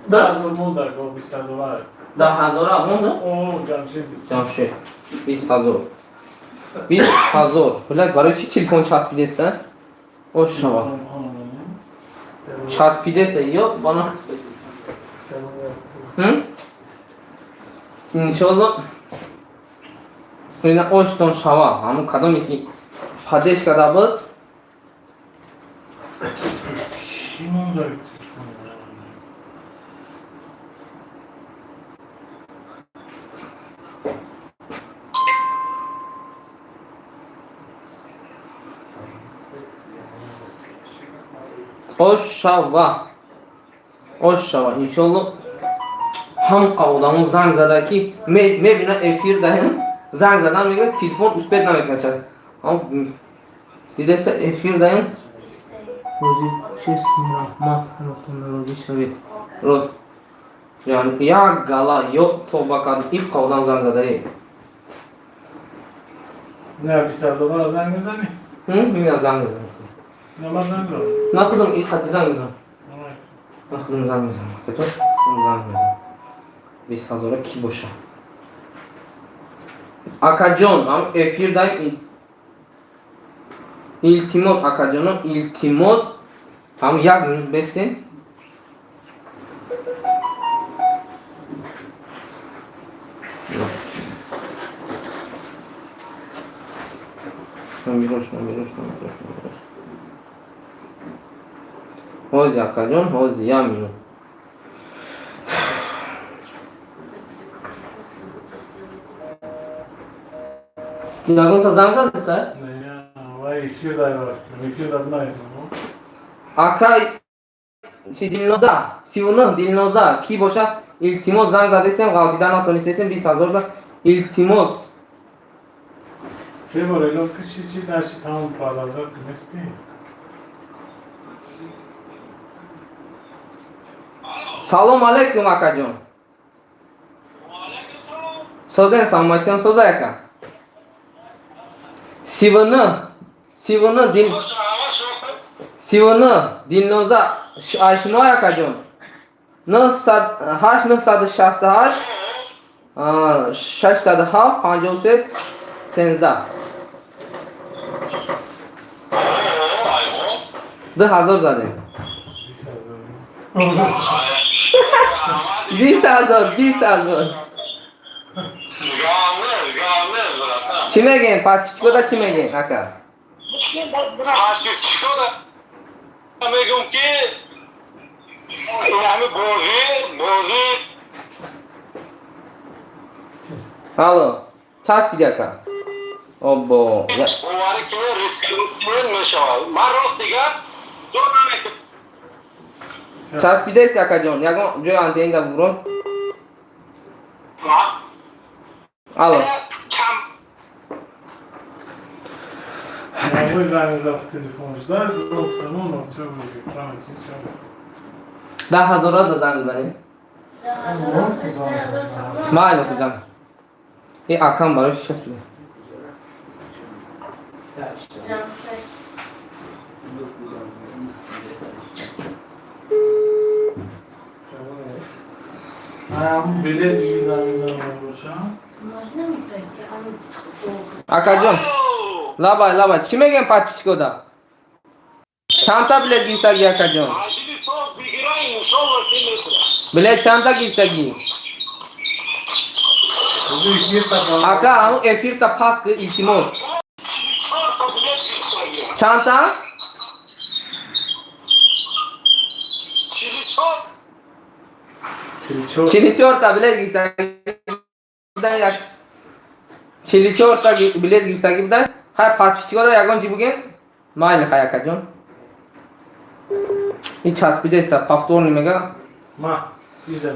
10 000 монда, го 20 ҳазора. 10 ҳазора монда? О, Ҷамшед. Ҷамшед. 20 000. 20 000. Блядь, барои чи телефон часпидеста? Ош шава. Часпидеса ё бана. Иншолло ина оштон шава. Ҳамун кадоме ки поддержка да буд. Чӣ монда телефон? Ош шава. Ош шава. Иншолло ҳамқа одамо занг зада ки мебина эфир даҳем, занг задан мегӯяд, телефон успеть намекунад. Дидеса эфир даҳем. Рӯзи честный, раҳмат, розӣ шавед. Роз. Як гала ё тоба кардам, иққа одам занг задае. Не, 20 ҳазора занг мезанӣ? Мина занг мезанам. Не, ман занг задам. На, худам и қати занг мезанам. Ман худам занг мезанам. Худам занг мезанам. 20 ҳазора кӣ боша? Акаҷон, ам эфир даем, илтимос, акаҷоно, илтимос, ҳам як минут бестен. Номерош, номерош, номерош, номерош. Ҳози, акаҷон, ҳози, як минут. Ягонта занг задеса? Вай эфир дай, эфир дай. Ака, чи Дилноза, 39 Дилноза, ки боша, илтимос, занг задесем, ғалтида натонистесем, 20 000 да, илтимос. Се бор элон ки чи дарси тамом продолжать кунести. Салом алейкум, акаҷон. Созен, саломатитон соза, ака? 39 39 дил 39 Дилноза, ай шумо, акаҷон, 8 968 607 53 13 2000 задем. 20 000, 20 000. Чӣ мегӯем подписчикода, чӣ мегӯем, ака? Подписчикода мегӯм, ки ҳами бозӣ. Алло, часпиди, ака, оббо. Боварӣ ки риск мешавад, ман рост дигар дур намекунам. Часпидаест, акаҷон, ягон ҷои антенда бурон. Алло. Кам. Вы занг зад телефон ждать, ну, чё вы, правильно, чё вы. 10 000-ра да занг занем. Майли, худам и акам барои часпида. Ҷамшед. Ам билет занг занг боша. Можно мне пройти? А ну, долго. Акаҷон, лабай, лабай, чӣ мегӯем подписчикода? Чандта билет гирифтагӣ, акаҷон? Таҷиди соз бигира, иншолло, ки мехӯрад. Билет чандта гирифтагӣ? Уже эфир та. Ака, ану эфирта пас ки, илтимос. 44-та билет гирифтагӣ. Чандта? 44. 44. 44-та билет гирифтагӣ будан, як 44-та билет гирифтагӣ будан. Хай, подписчикода ягон чӣ бугем? Майли, хай, акаҷон, и часпидаеста, повторный мега. Ма, изда.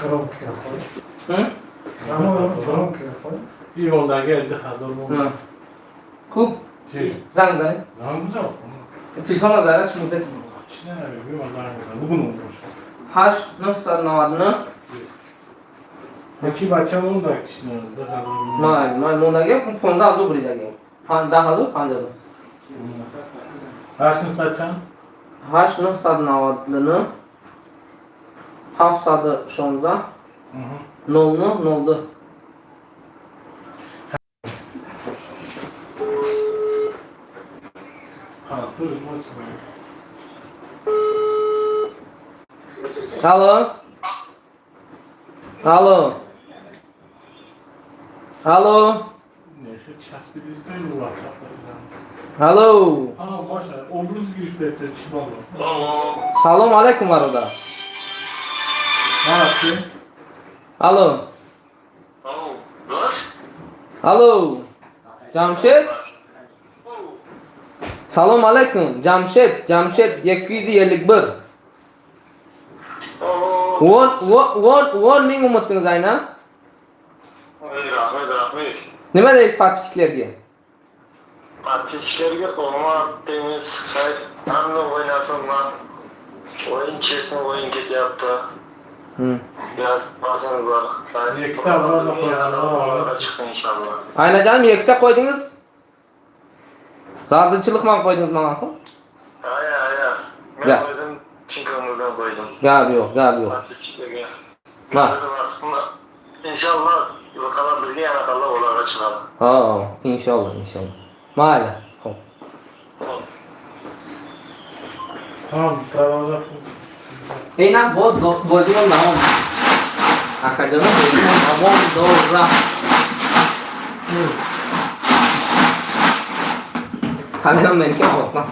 Громкий оход. М? Громкий оход. И ондаги 2000 М. Хуб. Чи? Занг занед. Занг зад. Телефонро заряд шумо бес. Чи не, би ма занг зад. Бугун боша. 8 999. Яки бача монда чи не, 2000. Майли, майли, мондаги 15 000 буридаги, 10 000, 5 000. 800 чанд? 8 999 716 00 02. Ha, dur, maç koy. Алло, алло, алло. Не, часпидистай WhatsApp. Алло. А, боша, образ гирифта чи бало. Салом алейкум, бародар. Ма, чи? Алло. Алло, Ҷамшед, салом алейкум, Ҷамшед, Ҷамшед, 251. 10 000 umutdingiz aynan. Rahmat, rahmat. Nima deysiz подписчик larga? Подписчик larga omad deymiz. Hay, hamma o'ynasin, man. O'yin честный o'yin ketyapti. Bosinglar. Ikkita biroz qo'ygan. Chiqsin inshaalloh. Aynajonim, ikkita qo'ydingiz, rozichilik bilan qo'ydingiz manga. Aya, aya. Men Ya. o'zim chin ko'ngildan qo'ydim. Gap yo'q, gap yo'q. Подписчик larga. Ma. Inshaalloh, qala bizga yana qala ularga chiqadi. Ha, inshaalloh, inshaalloh, mayli, ho'p. Tamam, продолжать. Ина бозимон давом. Акаҷоно, бозимон давом дора. Камера менки охотна.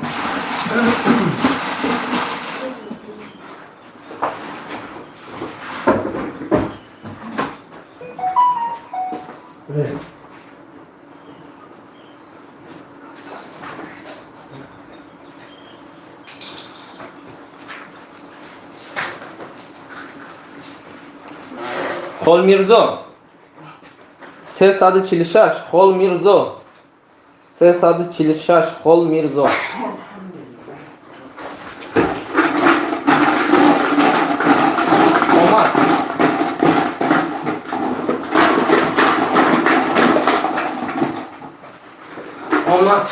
Холмирзо 346. Холмирзо 346. Холмирзо. Омад. Омад.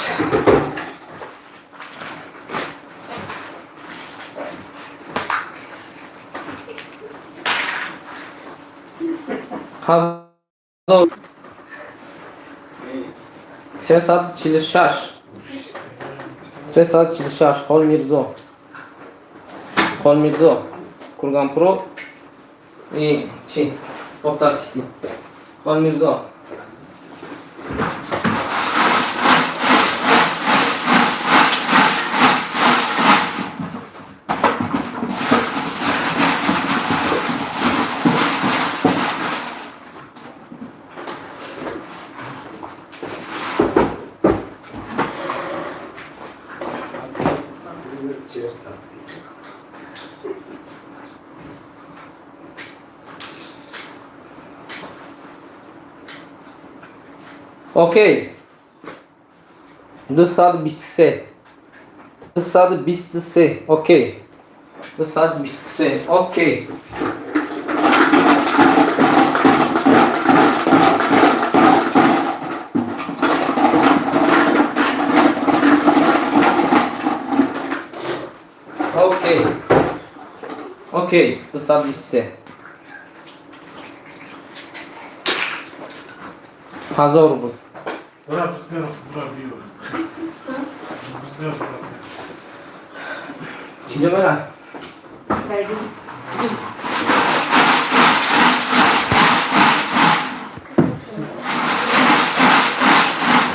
346, 346. Холмирзо, Холмирзо, Курганпро и чи Бохтар Сити. Холмирзо. Окей. 223. 223. Окей. 223. Окей. Окей. Окей. 223. 1000 рубл. Ура, bizga murabbiy. Bizga murabbiy. Чиҷо мера? Пойду.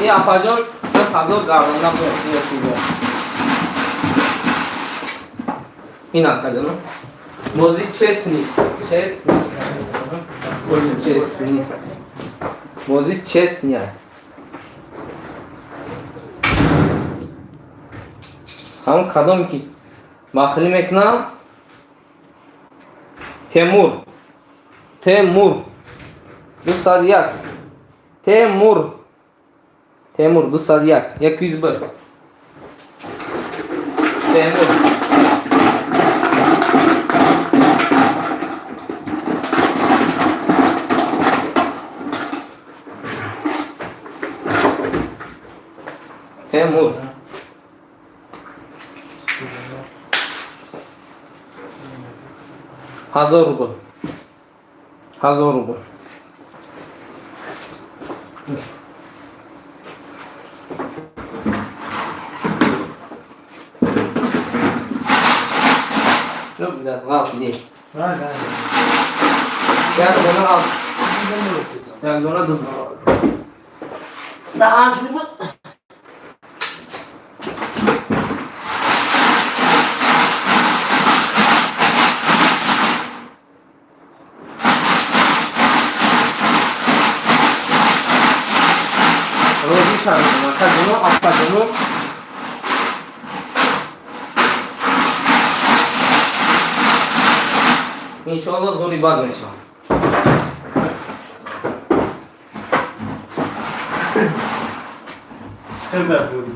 И апаҷон 1000 гардонда буд. Ин акаҷоно. Бозӣ честный. Честный. Бозӣ честный. Бозӣ честный. Ҳамон кадоме ки бахилӣ мекунам. Темур. Темур. 201. Темур. Темур 201. 101. Темур. Темур. 1000 рубл. 1000 рубл. Ну, блядь, ғалт не. Да, да. Як дона ғалт. Як дона ду. Да, чӣ буд? Розӣ шавед, акаҷоно, апаҷоно. Иншоалло, зури бад мешавад. Хеле буд.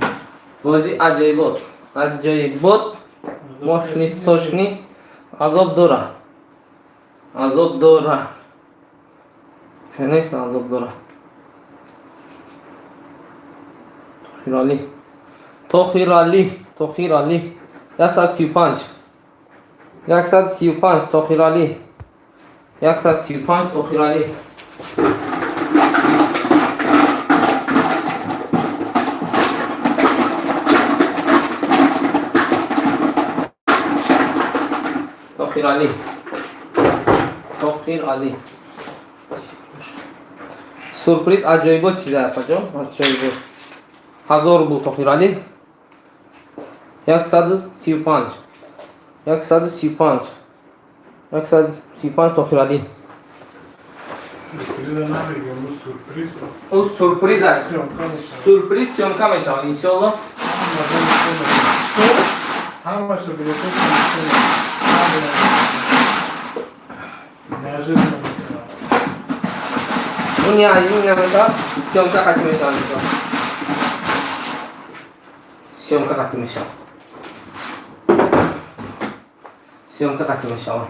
Бозӣ аҷоибот. Аҷоибот, мощный, сочный, азоб дора. Азоб дора. Конечно, азоб дора. Тохирали. Тохирали. Тохирали. 135. 135 Тохирали. 135 Тохирали. Тоҳиралӣ, Тоҳиралӣ. Сюрприз аҷоибот чиза, апаҷон, аҷоибот. 1000 рубл, Тоҳиралӣ. 135, 135, 135, Тоҳиралӣ. Сюрприза намегем, ӯ сюрприз. Ӯ сюрприз аст. Съёмка мешавад. Сюрприз съёмка мешавад, иншоалло. Ҳамаша билетҳо неожиданно мешавад. Ӯ неожиданно мешавад, съёмка қатӣ мешавад, иншоалло. Съёмка қатӣ мешавад. Съёмка қатӣ мешавад.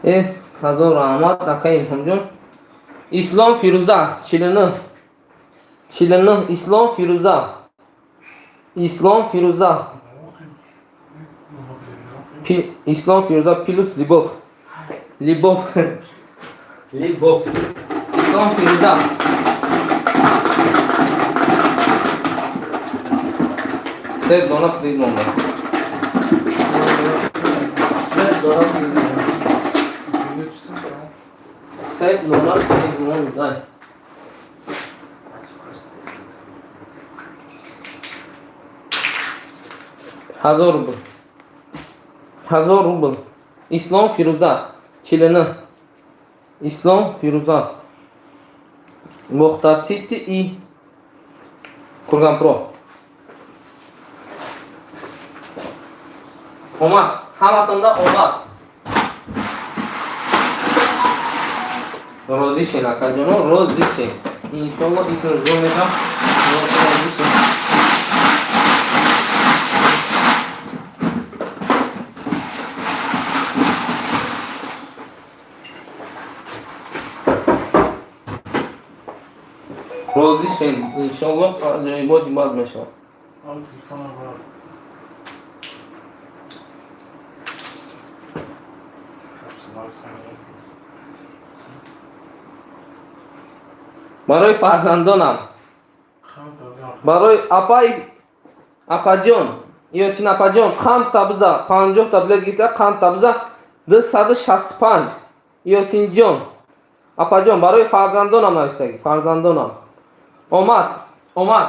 Э, ҳазор раҳмат, ака Илҳомҷон. Ислом Фирӯза, 49, 49, Ислом Фирӯза. Ислом Фирӯза. Ислом Фирӯза плюс Любовь. Любовь. Любовь. Ислом Фирӯза. Се дона приз монда. Се дона приз монда. Се дона приз монда. 1000 рубл. 1000 рубл. Ислом Фирӯза. 49. Ислом Фирӯза. Бохтар Сити и Курганпро. Омад. Ҳаматонда омад. Розӣ шен, акаҷоно, розӣ шен. Иншолло, исм зур мешам. Розӣ шен. Розӣ шен, иншолло, аҷоиботи бад мешавад. Ал телефона бар. Барои фарзандонам, барои апай, апаҷон, Ёсин апаҷон, қанд табза, 50 та билет гирифта, қанд табза, 265. Ёсинҷон, апаҷон, барои фарзандонам нависагӣ, фарзандонам. Омад, омад,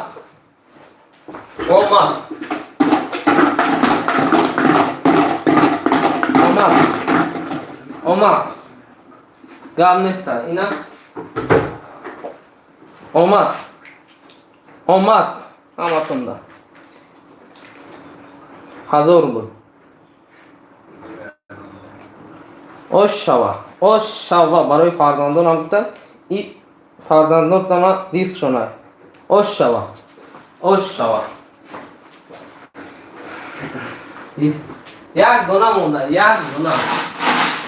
омад, омад, омад. Гап неста, ина омад, омад ҳаматонда. 1000 рубл. Ош шава, ош шава, барои фарзандонам гуфта, и фарзандонтама ризқшона. Ош шава, ош шава. Як дона монда, як дона.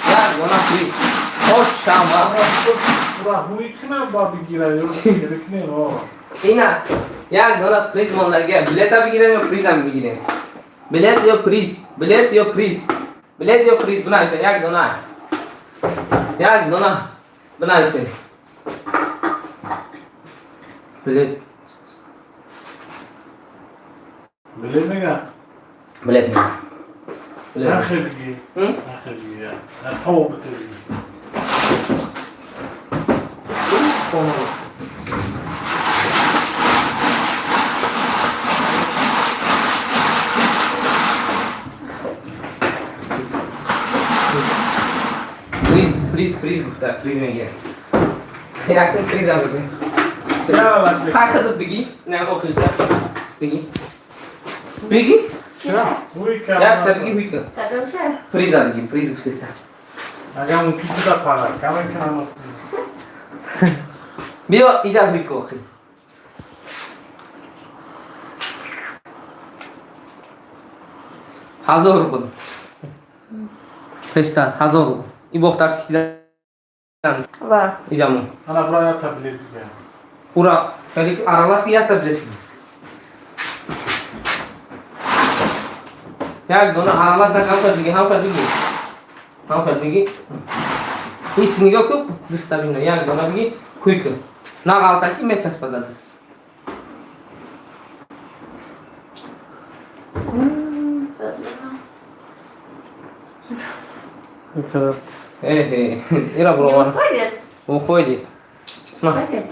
Як дона приз. Ош шава. Раҳмуи кунам ба бигира ё бигира о. Ина, як дона приз мондагия. Билета бигирем ё призам бигирем? Билет ё приз? Билет ё приз? Билет ё приз? Бинависем, як дона. Як дона. Бинависем. Билет. Билет мега? Билет мега. Билет. Нахе биги. М? Нахе биги. На то бите биги. Хона. Приз, приз, приз гуфта, приз мегирем. Якум призам бигӣ. Чаро лак? Ха, бигӣ. Не, охирша. Бигӣ. Бигӣ? Ҳуй. Як ша бигӣ, ҳуй кун. Кадомша? Приза бигӣ, приз гуфтеса. Агар мумкин буда пара, кама кама. Биё, иҷа ҳуй кун охир. 1000 рубл. Пештар, 1000 рубл. И Бохтар Ситидан. Ва. Иҷамо. Ана бра я таблет бига. Ура, кали аралаш якта билет. Як дона аралаш на ҳамка биги, ҳамка биги. Ҳамка биги. Ис нигоҳ кун, дуста бина, як дона биги, куй кун. На ғалтаки мечаспада дис. Э, ира Не бровар. уходит? Уходит. На. Уходит?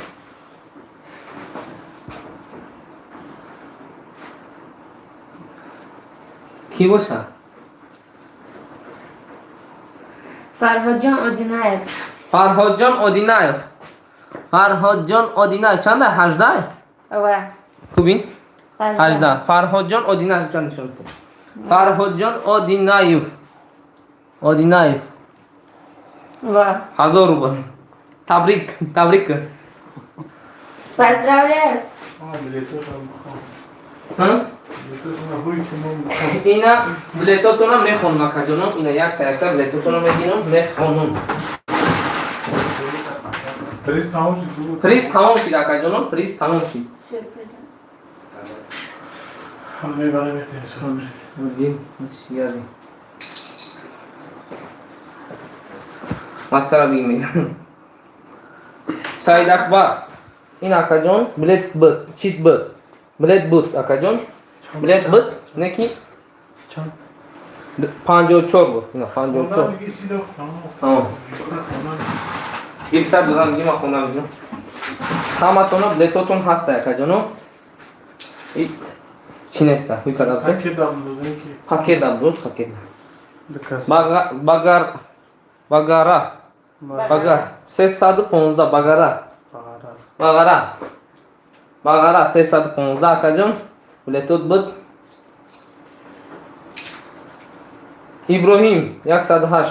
Кӣ боша? Фарҳодҷон Одинаев. Фарҳодҷон Одинаев. Фарҳодҷон Одинаев. Чанда? 18? Ова. Кубин? 18. Фарҳодҷон Одинаев чанд нишон бите. Фарҳодҷон Одинаев. Одинаев. Ва. 1000 рубл. Табрик, табрик. Поздравляю. Ҳа? Ина билетотона мехонам, акаҷонон. Ина якта якта билетотона мегирам, мехонам. Приз тамом шуд. Приз тамом шид, акаҷонон, приз тамом шид. Сюрприз. Мебарем. Язи. Масқара бигим. Саид Акбар. Ин акаҷон билет буд, чит буд. Билет буд, акаҷон. Билет буд, неки? Чанд? 54 буд. Ина 54. Ҳа. Гирифта додам, миги ман хонда мегирам. Ҳаматона билетотон ҳаста, акаҷоно. Чӣ неста? Ҳуй карда буд? Пакетам додем ки. Пакетам буд, пакет. Багар багара. Багар 315 багара. Багара. Багара 315, акаҷон. Билетот буд. Иброҳим 108.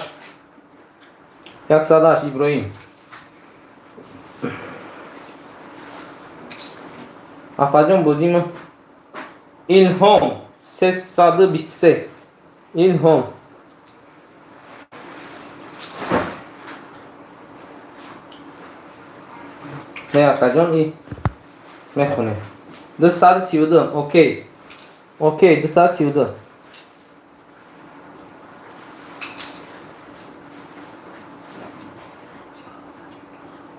108 Иброҳим. Апаҷон, бозима. Илҳом 323. Илҳом. Не, акаҷон, и мехонем. 232, окей. Окей, 232.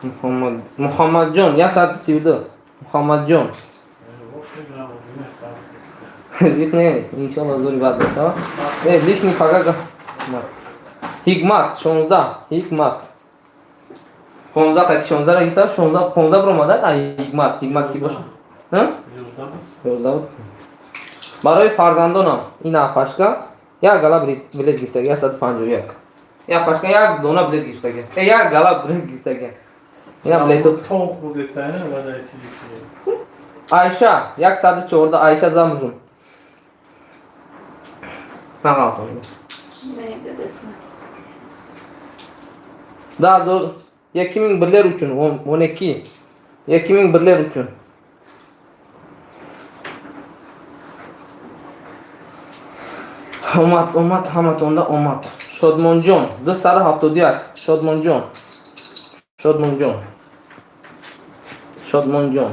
Муҳаммад Муҳаммадҷон 132. Муҳаммадҷон. Зиқ не, иншалло зури бад мешава. Э, лишний пагага. Ҳикмат 16, Ҳикмат. 15 қайти 16 ра гирифта, 16 15 баромада, а Ҳикмат, Ҳикмат ки боша? Ҳа? 11 буд. Барои фарзандонам ин апашка як гала билет гирифтага, 151. Як пашка як дона билет гирифтага. Э, як гала билет гирифтага. Ина билету. Айша 114, Айша замужем. Нағалтон. Да, зор 2001-лер uchun 12. 2001-лер uchun. Омад, омад, ҳаматонда омад. Шодмонҷон 271. Шодмонҷон. Шодмонҷон. Шодмонҷон.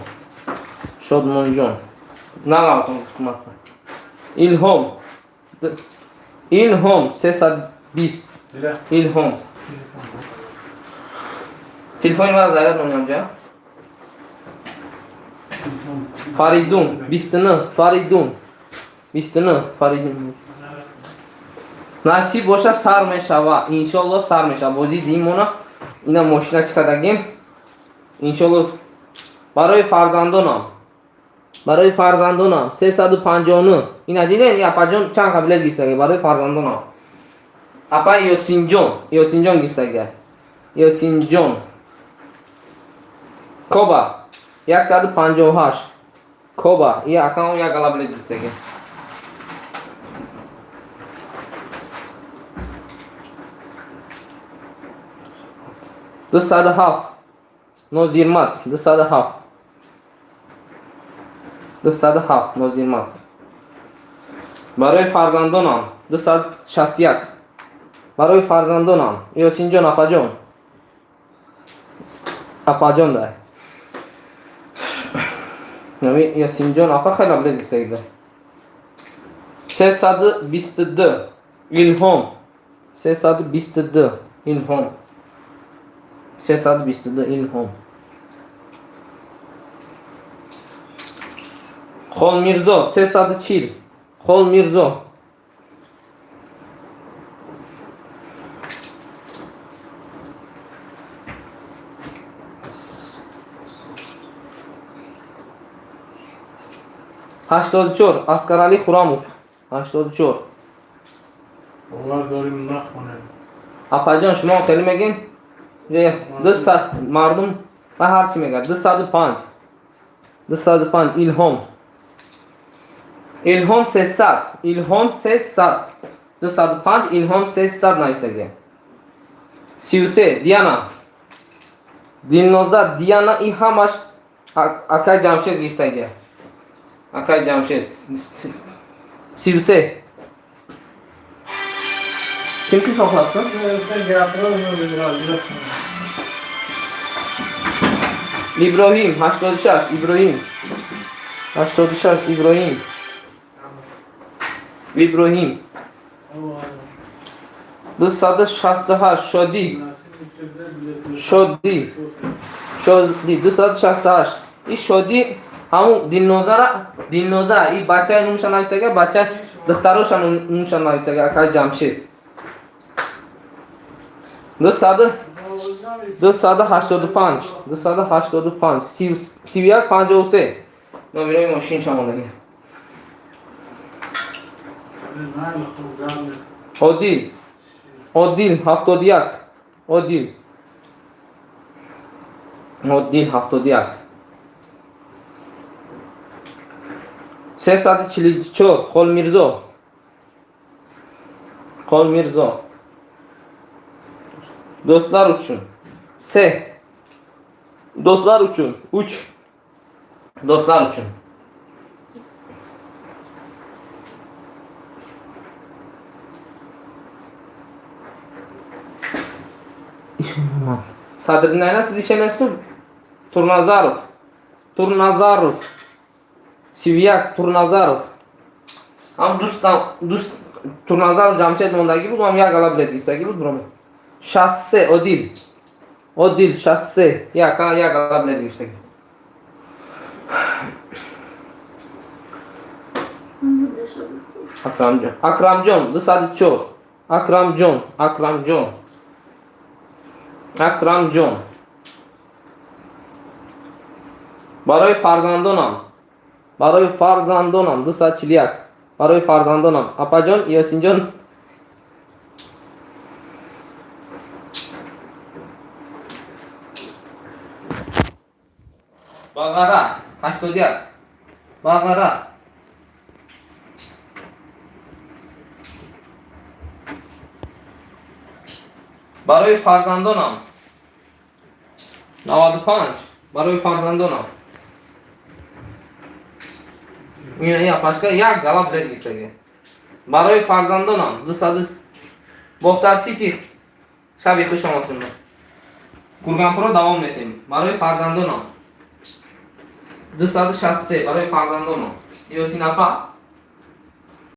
Шодмонҷон. Нағалтон ҳукумат. Илҳом. Илҳом 320. Илҳом. Телефони мара заряд моням ҷа. Фаридун 29, Фаридун 29, Фаридун. Насиб боша, сар мешава. Иншолло, сар мешава. Бозии димона ина мошина чӣ кардагим? Иншолло, барои фарзандонам. Барои фарзандонам 359. Ина диден, апаҷон чанд қа билет гирифтаги барои фарзандонам. Апа Ёсинҷон, Ёсинҷон гирифтаги. Ёсинҷон. Коба 158. Коба, и акам як гала билет гирифтаги. 207. Нозирмат 207. 207 Нозирмат. Барои фарзандонам 261. Барои фарзандонам Ёсинҷон апаҷон. Апаҷон дай. Нами Ёсинҷон апа хеле билет гирифтагида. 322 Илҳом. 322 Илҳом. 322 Илҳом. Холмирзо 340. Холмирзо. 84 Аскарали Хурамов. 84. Бовар дорим, нахонем. Апаҷон, шумо хеле мегин? 200 мардум ва ҳар чӣ мегӯяд. 205. 205 Илҳом. Илҳом 300. Илҳом 300. 205 Илҳом 300 нависагия. 33 Диана. Дилноза Диана и ҳамаш акай Ҷамшед гирифтагия. Акай Ҷамшед. 33. Ким телефон қилadi? Sen gapiraverma. Иброҳим 86 Иброҳим 86 Иброҳим Иброҳим 268 Шодӣ Шодӣ Шодӣ 268 и Шодӣ ҳамун Дилнозара, Дилноза и бачаи нумша нависага, бача духтароша нумша нависага акай Ҷамшед. 200 285 285 31 53 номерои мошин шамондагӣ. Одил Одил 71 Одил Одил 71 344 Холмирзо Холмирзо Do'stlar uchun се Do'stlar uchun uch Do'stlar uchun Ishonaman. Sadriddin Aynan, siz ishonasizmi? Turnazarov. Turnazarov. Sivyak Turnazarov. Ham do'stdan do'st Turnazarov Jamshid mondagi bu ham як ала билет гирифтаги буд броме. 63 Одил. Одил 63 як як ала билет гирифтаги. Акрамҷон. Акрамҷон 204. Акрамҷон, Акрамҷон. Акрамҷон. Барои фарзандонам. Барои фарзандонам 241. Барои фарзандонам. Апаҷон, Ёсинҷон. Бағара 81. Бағара. Барои фарзандонам 95. Барои фарзандонам. Ина я пашка як гала билет гирифтаги. Барои фарзандонам 200 Бохтар Сити шаби хуш омадтун. Курганпуро давом метем. Барои фарзандонам 263 барои фарзандонам. Ёсин апа.